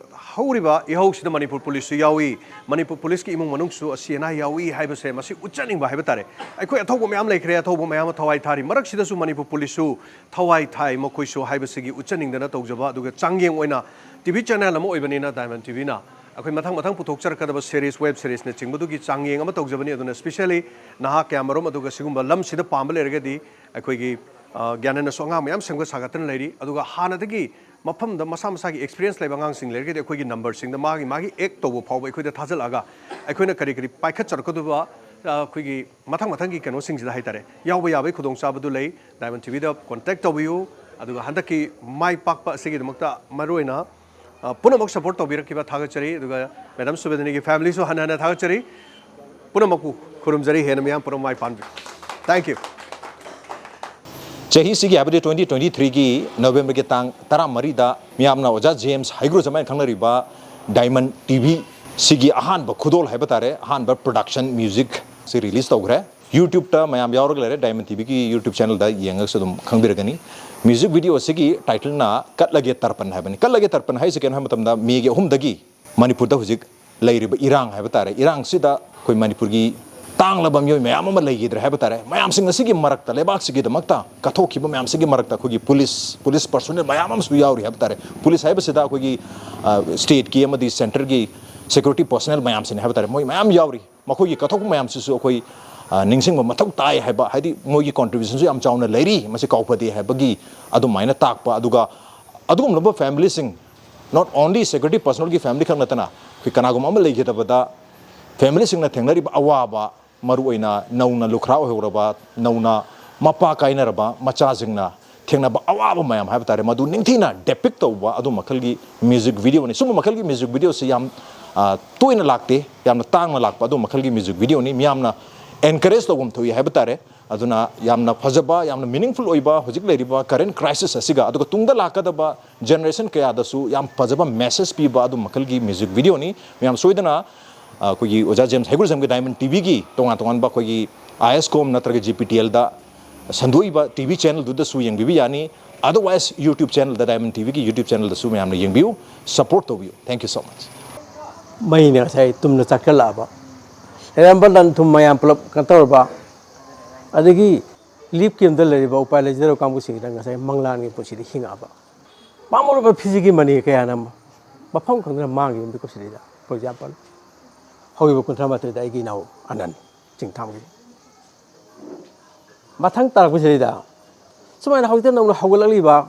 ꯍꯧꯔꯤꯕ ꯏꯍꯧꯁꯤꯗ ꯃꯅꯤꯄꯨꯔ ꯄꯨꯂꯤꯁꯁꯨ ꯌꯥꯎꯏ, ꯃꯅꯤꯄꯨꯔ ꯄꯨꯂꯤꯁꯀꯤ ꯏꯃꯨꯡ ꯃꯅꯨꯡꯁꯨ ꯑꯁꯤ ꯑꯅꯥ ꯌꯥꯎꯏ ꯍꯥꯏꯕꯁꯦ ꯃꯁꯤ ꯎꯠꯆꯅꯤꯡꯕ ꯍꯥꯏꯕ ꯇꯥꯔꯦ꯫ ꯑꯩꯈꯣꯏ ꯑꯊꯧꯕ ꯃꯌꯥꯝ ꯂꯩꯈ꯭ꯔꯦ, ꯑꯊꯧꯕ ꯃꯌꯥꯝ ꯑꯃ ꯊꯋꯥꯏ ꯊꯥꯔꯤ, ꯃꯔꯛꯁꯤꯗꯁꯨ ꯃꯅꯤꯄꯨꯔ ꯄꯨꯂꯤꯁꯁꯨ ꯊꯋꯥꯏ ꯊꯥꯏ ꯃꯈꯣꯏꯁꯨ ꯍꯥꯏꯕꯁꯤꯒꯤ ꯎꯠꯆꯅꯤꯡꯗꯅ ꯇꯧꯖꯕ꯫ ꯑꯗꯨꯒ ꯆꯥꯡꯌꯦꯡ ꯑꯣꯏꯅ ꯇꯤꯚꯤ ꯆꯦꯅꯦꯜ ꯑꯃ ꯑꯣꯏꯕꯅꯤꯅ ꯗꯥꯏꯃꯟ ꯇꯤꯚꯤꯅ ꯑꯩꯈꯣꯏ ꯃꯊꯪ ꯃꯊꯪ ꯄꯨꯊꯣꯛꯆꯔꯛꯀꯗꯕ ꯁꯦꯔꯤꯁ, ꯋꯦꯕ ꯁꯦꯔꯤꯁꯅꯆꯤꯡꯕꯗꯨꯒꯤ ꯆꯥꯡꯌꯦꯡ ꯑꯃ ꯇꯧꯖꯕꯅꯤ꯫ ꯑꯗꯨꯅ ꯁ꯭ꯄꯦꯁꯤꯌꯦꯜꯂꯤ ꯅꯍꯥ ꯀꯌꯥꯃꯔꯨꯝ ꯑꯗꯨꯒ ꯁꯤꯒꯨꯝꯕ ꯂꯝꯁꯤꯗ ꯄꯥꯝꯕ ꯂꯩꯔꯒꯗꯤ ꯑꯩꯈꯣꯏꯒꯤ, ꯑ, ꯒ꯭ꯌꯥꯅꯟꯅꯁꯨ ꯑꯉꯥꯡ ꯃꯌꯥꯝ ꯁꯦꯝꯒꯠ ꯁꯥꯒꯠꯇꯅ ꯂꯩꯔꯤ꯫ ꯑꯗꯨꯒ ꯍꯥꯟꯅꯗꯒꯤ ꯃꯐꯝꯗ ꯃꯁꯥ ꯃꯁꯥꯒꯤ ꯑꯦꯛꯁꯄꯤꯔꯤꯌꯦꯟꯁ ꯂꯩꯕ ꯑꯉꯥꯡꯁꯤꯡ ꯂꯩꯔꯒꯗꯤ ꯑꯩꯈꯣꯏꯒꯤ ꯅꯝꯕꯔꯁꯤꯡꯗ ꯃꯥꯒꯤ ꯃꯥꯒꯤ ꯑꯦꯛ ꯇꯧꯕ ꯐꯥꯎꯕ ꯑꯩꯈꯣꯏꯗ ꯊꯥꯖꯤꯜꯂꯛꯑꯒ ꯑꯩꯈꯣꯏꯅ ꯀꯔꯤ ꯀꯔꯤ ꯄꯥꯏꯈꯠꯆꯔꯛꯀꯗꯕ, ꯑ, ꯑꯩꯈꯣꯏꯒꯤ ꯃꯊꯪ ꯃꯊꯪꯒꯤ ꯀꯩꯅꯣꯁꯤꯡꯁꯤꯗ ꯍꯥꯏꯇꯥꯔꯦ, ꯌꯥꯎꯕ ꯌꯥꯕꯒꯤ ꯈꯨꯗꯣꯡꯆꯥꯕꯗꯨ ꯂꯩ꯫ ꯗꯥꯏꯃꯟ ꯇꯤꯚꯤꯗ ꯀꯣꯟꯇꯦꯛ ꯇꯧꯕꯤꯌꯨ꯫ ꯑꯗꯨꯒ ꯍꯟꯗꯛꯀꯤ ꯃꯥꯏ ꯄꯥꯛꯄ ꯑꯁꯤꯒꯤꯗꯃꯛꯇ ꯃꯔꯨꯑꯣꯏꯅ, ꯑ, ꯄꯨꯝꯅꯃꯛ ꯁꯄꯣꯔꯠ ꯇꯧꯕꯤꯔꯛꯈꯤꯕ ꯊꯥꯒꯠꯆꯔꯤ꯫ ꯑꯗꯨꯒ ꯃꯦꯗꯥꯝ ꯁꯨꯕꯦꯗꯅꯤꯒꯤ ꯐꯦꯃꯤꯂꯤꯁꯨ ꯍꯟꯅ ꯍꯟꯅ ꯊꯥꯒꯠꯆꯔꯤ꯫ ꯄꯨꯝꯅꯃꯛꯄꯨ ꯈꯨꯔꯨꯝꯖꯔꯤ꯫ ꯍꯦꯟꯅ ꯃꯤꯌꯥꯝ ꯄꯨꯝꯅꯃꯛ ꯃꯥꯏ ꯄꯥꯟꯕꯤꯌꯨ꯫ Thank you꯫ ꯆꯍꯤꯁꯤꯒꯤ, ꯍꯥꯏꯕꯗꯤ twenty twenty-threeꯒꯤ Novemberꯒꯤ ꯇꯥꯡ ꯇꯔꯥꯃꯔꯤꯗ ꯃꯤꯌꯥꯝꯅ ꯑꯣꯖꯥ ꯖꯦꯝꯁ ꯍꯩꯒ꯭ꯔꯨꯖꯝ ꯍꯥꯏꯅ ꯈꯪꯅꯔꯤꯕ ꯗꯥꯏꯃꯟ ꯇꯤꯚꯤ ꯁꯤꯒꯤ ꯑꯍꯥꯟꯕ ꯈꯨꯗꯣꯜ ꯍꯥꯏꯕ ꯇꯥꯔꯦ, ꯑꯍꯥꯟꯕ ꯄ꯭ꯔꯗꯛꯁꯟ ꯃ꯭ꯌꯨꯖꯤꯛ ꯁꯤ ꯔꯤꯂꯤꯁ ꯇꯧꯈ꯭ꯔꯦ꯫ YouTube-ꯇ ꯃꯌꯥꯝ ꯌꯥꯎꯔꯒ ꯂꯩꯔꯦ, ꯗꯥꯏꯃꯟ ꯇꯤꯚꯤꯒꯤ YouTube channel-ꯗ ꯌꯦꯡꯉꯒꯁꯨ ꯑꯗꯨꯝ ꯈꯪꯕꯤꯔꯒꯅꯤ꯫ ꯃ꯭ꯌꯨꯖꯤꯛ ꯚꯤꯗꯤꯑꯣ ꯑꯁꯤꯒꯤ ꯇꯥꯏꯇꯜꯅ ꯀꯠꯂꯒꯦ ꯇꯔꯄꯟ ꯍꯥꯏꯕꯅꯤ꯫ ꯀꯠꯂꯒꯦ ꯇꯔꯄꯟ ꯍꯥꯏꯁꯦ ꯀꯩꯅꯣ ꯍꯥꯏꯕ ꯃꯇꯝꯗ, ꯃꯦꯒꯤ ꯑꯍꯨꯝꯗꯒꯤ ꯃꯅꯤꯄꯨꯔꯗ ꯍꯧꯖꯤꯛ ꯂꯩꯔꯤꯕ ꯏꯔꯥꯡ ꯍꯥꯏꯕ ꯇꯥꯔꯦ, ꯏꯔꯥꯡꯁꯤꯗ ꯑꯩꯈꯣꯏ ꯃꯅꯤꯄꯨꯔꯒꯤ ꯇꯥꯡꯂꯕ ꯃꯤꯑꯣꯏ ꯃꯌꯥꯝ ꯑꯃ ꯂꯩꯈꯤꯗ꯭ꯔꯦ ꯍꯥꯏꯕ ꯇꯥꯔꯦ꯫ ꯃꯌꯥꯝꯁꯤꯡ ꯑꯁꯤꯒꯤ ꯃꯔꯛꯇ, ꯂꯩꯕꯥꯛꯁꯤꯒꯤꯗꯃꯛꯇ ꯀꯠꯊꯣꯛꯈꯤꯕ ꯃꯌꯥꯝꯁꯤꯒꯤ ꯃꯔꯛꯇ ꯑꯩꯈꯣꯏꯒꯤ ꯄꯨꯂꯤꯁ, ꯄꯨꯂꯤꯁ ꯄꯔꯁꯣꯅꯦꯜ ꯃꯌꯥꯝ ꯑꯃꯁꯨ ꯌꯥꯎꯔꯤ ꯍꯥꯏꯕ ꯇꯥꯔꯦ꯫ ꯄꯨꯂꯤꯁ ꯍꯥꯏꯕꯁꯤꯗ ꯑꯩꯈꯣꯏꯒꯤ, ꯑ, ꯁ꯭ꯇꯦꯠꯀꯤ ꯑꯃꯗꯤ ꯁꯦꯟꯇꯔꯒꯤ ꯁꯦꯀ꯭ꯌꯨꯔꯤꯇꯤ ꯄꯔꯁꯣꯅꯦꯜ ꯃꯌꯥꯝꯁꯤꯅꯤ ꯍꯥꯏꯕ ꯇꯥꯔꯦ꯫ ꯃꯣꯏ ꯃꯌꯥꯝ ꯌꯥꯎꯔꯤ꯫ ꯃꯈꯣꯏꯒꯤ ꯀꯠꯊꯣꯛꯄ ꯃꯌꯥꯝꯁꯤꯁꯨ ꯑꯩꯈꯣꯏ, ꯑ, ꯅꯤꯡꯁꯤꯡꯕ ꯃꯊꯧ ꯇꯥꯏ ꯍꯥꯏꯕ, ꯍꯥꯏꯗꯤ ꯃꯣꯏꯒꯤ ꯀꯣꯟꯇ꯭ꯔꯤꯕ꯭ꯌꯨꯁꯟꯁꯨ ꯌꯥꯝ ꯆꯥꯎꯅ ꯂꯩꯔꯤ, ꯃꯁꯤ ꯀꯥꯎꯐꯗꯦ ꯍꯥꯏꯕꯒꯤ ꯑꯗꯨꯃꯥꯏꯅ ꯇꯥꯛꯄ꯫ ꯑꯗꯨꯒ ꯑꯗꯨꯒꯨꯝꯂꯕ ꯐꯦꯃꯤꯂꯤꯁꯤꯡ, not only security personnel-ꯒꯤ family ꯈꯛ ꯅꯠꯇꯅ, ꯑꯩꯈꯣꯏ ꯀꯅꯥꯒꯨꯝꯕ ꯑꯃ ꯂꯩꯈꯤꯗꯕꯗ ꯐꯦꯃꯤꯂꯤꯁꯤꯡꯅ ꯊꯦꯡꯅꯔꯤꯕ ꯑꯋꯥꯕ, ꯃꯔꯨꯑꯣꯏꯅ ꯅꯧꯅ ꯂꯨꯈ꯭ꯔꯥ ꯑꯣꯏꯍꯧꯔꯕ, ꯅꯧꯅ ꯃꯄꯥ ꯀꯥꯏꯅꯔꯕ ꯃꯆꯥꯁꯤꯡꯅ ꯊꯦꯡꯅꯕ ꯑꯋꯥꯕ ꯃꯌꯥꯝ ꯍꯥꯏꯕ ꯇꯥꯔꯦ, ꯃꯗꯨ ꯅꯤꯡꯊꯤꯅ depict ꯇꯧꯕ ꯑꯗꯨ ꯃꯈꯜꯒꯤ ꯃ꯭ꯌꯨꯖꯤꯛ ꯚꯤꯗꯤꯑꯣꯅꯤ꯫ ꯁꯨꯝꯕ ꯃꯈꯜꯒꯤ ꯃ꯭ꯌꯨꯖꯤꯛ ꯚꯤꯗꯤꯑꯣꯁꯤ ꯌꯥꯝ, ꯑ, ꯇꯣꯏꯅ ꯂꯥꯛꯇꯦ, ꯌꯥꯝꯅ ꯇꯥꯡꯅ ꯂꯥꯛꯄ ꯑꯗꯨ ꯃꯈꯜꯒꯤ ꯃ꯭ꯌꯨꯖꯤꯛ ꯚꯤꯗꯤꯑꯣꯅꯤ꯫ ꯃꯤꯌꯥꯝꯅ encourage ꯇꯧꯐꯝ ꯊꯣꯛꯏ ꯍꯥꯏꯕ ꯇꯥꯔꯦ꯫ ꯑꯗꯨꯅ ꯌꯥꯝꯅ ꯐꯖꯕ, ꯌꯥꯝꯅ meaningful ꯑꯣꯏꯕ ꯍꯧꯖꯤꯛ ꯂꯩꯔꯤꯕ current crisis ꯑꯁꯤꯒ, ꯑꯗꯨꯒ ꯇꯨꯡꯗ ꯂꯥꯛꯀꯗꯕ generation ꯀꯌꯥꯗꯁꯨ ꯌꯥꯝ ꯐꯖꯕ message ꯄꯤꯕ ꯑꯗꯨ ꯃꯈꯜꯒꯤ music videoꯅꯤ꯫ ꯃꯌꯥꯝ ꯁꯣꯏꯗꯅ, ꯑ, ꯑꯩꯈꯣꯏꯒꯤ ꯑꯣꯖꯥ ꯖꯦꯝꯁ ꯍꯩꯒꯨꯔꯖꯝꯒꯤ Diamond TVꯒꯤ ꯇꯣꯉꯥꯟ ꯇꯣꯉꯥꯟꯕ ꯑꯩꯈꯣꯏꯒꯤ ISCOM ꯅꯠꯇ꯭ꯔꯒ GPTLꯗ ꯁꯟꯗꯣꯛꯏꯕ TV channelꯗꯨꯗꯁꯨ ꯌꯦꯡꯕꯤꯕ ꯌꯥꯅꯤ꯫ Otherwise, YouTube channelꯗ, Diamond TVꯒꯤ YouTube channelꯗꯁꯨ ꯃꯌꯥꯝꯅ ꯌꯦꯡꯕꯤꯌꯨ, support ꯇꯧꯕꯤꯌꯨ꯫ Thank you so much꯫ ꯃꯩꯅ ꯉꯁꯥꯏ ꯇꯨꯝꯅ ꯆꯥꯛꯈꯠꯂꯛꯑꯕ, ꯂꯩꯔꯝꯕ ꯂꯟ ꯊꯨꯝ ꯃꯌꯥꯝ ꯄꯨꯂꯞ ꯀꯩꯅꯣ ꯇꯧꯔꯕ, ꯑꯗꯒꯤ relief campꯇ ꯂꯩꯔꯤꯕ ꯎꯄꯥꯏ ꯂꯩꯖꯗꯕ ꯀꯥꯡꯕꯨꯁꯤꯡꯁꯤꯅ ꯉꯁꯥꯏ ꯃꯪꯂꯥꯟꯒꯤ ꯄꯨꯟꯁꯤꯗ ꯍꯤꯡꯉꯛꯑꯕ꯫ ꯄꯥꯝꯃꯨꯔꯕ ꯐꯤꯖꯤꯒꯤ money ꯀꯌꯥꯅ ꯃꯐꯝ ꯈꯪꯗꯅ ꯃꯥꯡꯈꯤꯕ ꯃꯤꯀꯨꯞꯁꯤꯗꯩꯗ, for example, ꯍꯧꯈꯤꯕ ꯀꯨꯟꯊ꯭ꯔꯥ ꯃꯥꯊꯣꯏꯗ ꯑꯩꯒꯤ ꯏꯅꯥꯎ ꯑꯅꯟ ꯆꯤꯡꯊꯥꯝꯒꯤ꯫ ꯃꯊꯪ ꯇꯥꯔꯛꯄꯁꯤꯗꯩꯗ ꯁꯨꯃꯥꯏꯅ ꯍꯧꯖꯤꯛꯇ ꯅꯧꯅ ꯍꯧꯒꯠꯂꯛꯂꯤꯕ,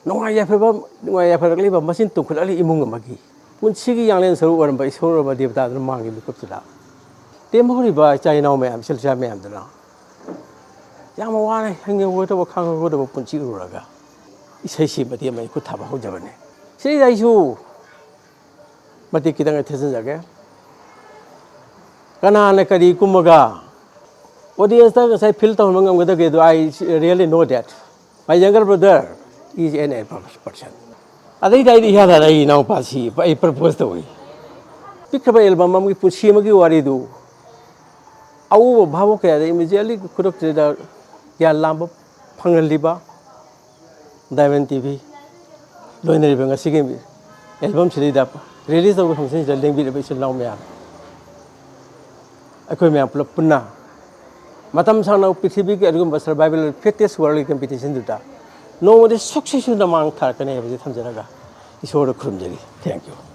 ꯅꯨꯡꯉꯥꯏ ꯌꯥꯏꯐꯕ, ꯅꯨꯡꯉꯥꯏ ꯌꯥꯏꯐꯔꯛꯂꯤꯕ, ꯃꯆꯤꯟ ꯇꯨꯝꯈꯠꯂꯛꯂꯤ ꯏꯃꯨꯡ ꯑꯃꯒꯤ ꯄꯨꯟꯁꯤꯒꯤ ꯌꯥꯡꯂꯦꯟ ꯁꯔꯨ ꯑꯣꯏꯔꯝꯕ ꯏꯁꯣꯔ ꯑꯣꯏꯔꯕ ꯗꯦꯕꯇꯥꯗꯨꯅ ꯃꯥꯡꯈꯤꯕ ꯃꯤꯀꯨꯞꯁꯤꯗ, ꯇꯦꯝꯍꯧꯔꯤꯕ ꯏꯆꯥ ꯏꯅꯥꯎ ꯃꯌꯥꯝ, ꯏꯆꯤꯜ ꯏꯆꯥ ꯃꯌꯥꯝꯗꯨꯅ ꯌꯥꯝ ꯋꯥꯅ ꯍꯤꯡꯍꯧꯒꯗꯕ, ꯈꯥꯡꯍꯧꯒꯗꯕ ꯄꯨꯟꯁꯤ ꯎꯔꯨꯔꯒ ꯏꯁꯩꯁꯤ ꯃꯇꯦꯛ ꯑꯃ ꯑꯩ ꯈꯨꯠ ꯊꯥꯕ ꯍꯧꯖꯕꯅꯦ꯫ ꯁꯤꯗꯩꯗ ꯑꯩꯁꯨ ꯃꯇꯦꯛ ꯈꯤꯇꯪ ꯑꯩ ꯊꯦꯠꯆꯤꯟꯖꯒꯦ꯫ ꯀꯅꯥꯅ ꯀꯔꯤ ꯀꯨꯝꯃꯒ audienceꯇ ꯉꯁꯥꯏ feel ꯇꯧꯍꯟꯕ ꯉꯝꯒꯗꯒꯦ? Do I really know that? My younger brother is an advanced person. ꯑꯗꯩꯗ ꯑꯩꯗꯤ ꯏꯍꯥꯟ ꯍꯥꯟꯅ ꯑꯩ ꯏꯅꯥꯎꯄꯥꯁꯤ ꯑꯩ propose ꯇꯧꯏ꯫ ꯄꯤꯛꯈ꯭ꯔꯕ album ꯑꯃꯒꯤ ꯄꯨꯟꯁꯤ ꯑꯃꯒꯤ ꯋꯥꯔꯤꯗꯨ ꯑꯎꯕ ꯚꯥꯕꯣꯛ ꯀꯌꯥꯗ immediately ꯈꯨꯗꯛꯇꯨꯗ ꯒ꯭ꯌꯥꯟ ꯂꯥꯝꯕ ꯐꯪꯍꯜꯂꯤꯕ Diamond TV ꯂꯣꯏꯅꯔꯤꯕ ꯉꯁꯤꯒꯤ albumꯁꯤꯗꯩꯗ release ꯇꯧꯕ functionꯁꯤꯗ ꯂꯦꯡꯕꯤꯔꯤꯕ ꯏꯆꯤꯜ ꯏꯅꯥꯎ ꯃꯌꯥꯝ, ꯑꯩꯈꯣꯏ ꯃꯌꯥꯝ ꯄꯨꯂꯞ ꯄꯨꯟꯅ ꯃꯇꯝ ꯁꯥꯡꯅ ꯄ꯭ꯔꯤꯊꯤꯕꯤꯒꯤ ꯑꯗꯨꯒꯨꯝꯕ survival fitness world competitionꯗꯨꯗ ꯅꯣꯡꯃꯗꯤ ꯁꯣꯏꯁꯣꯏꯗꯅ ꯃꯥꯡ ꯊꯥꯔꯛꯀꯅꯤ ꯍꯥꯏꯕꯁꯤ ꯊꯝꯖꯔꯒ ꯏꯁꯣꯔꯗ ꯈꯨꯔꯨꯝꯖꯔꯤ꯫ Thank you꯫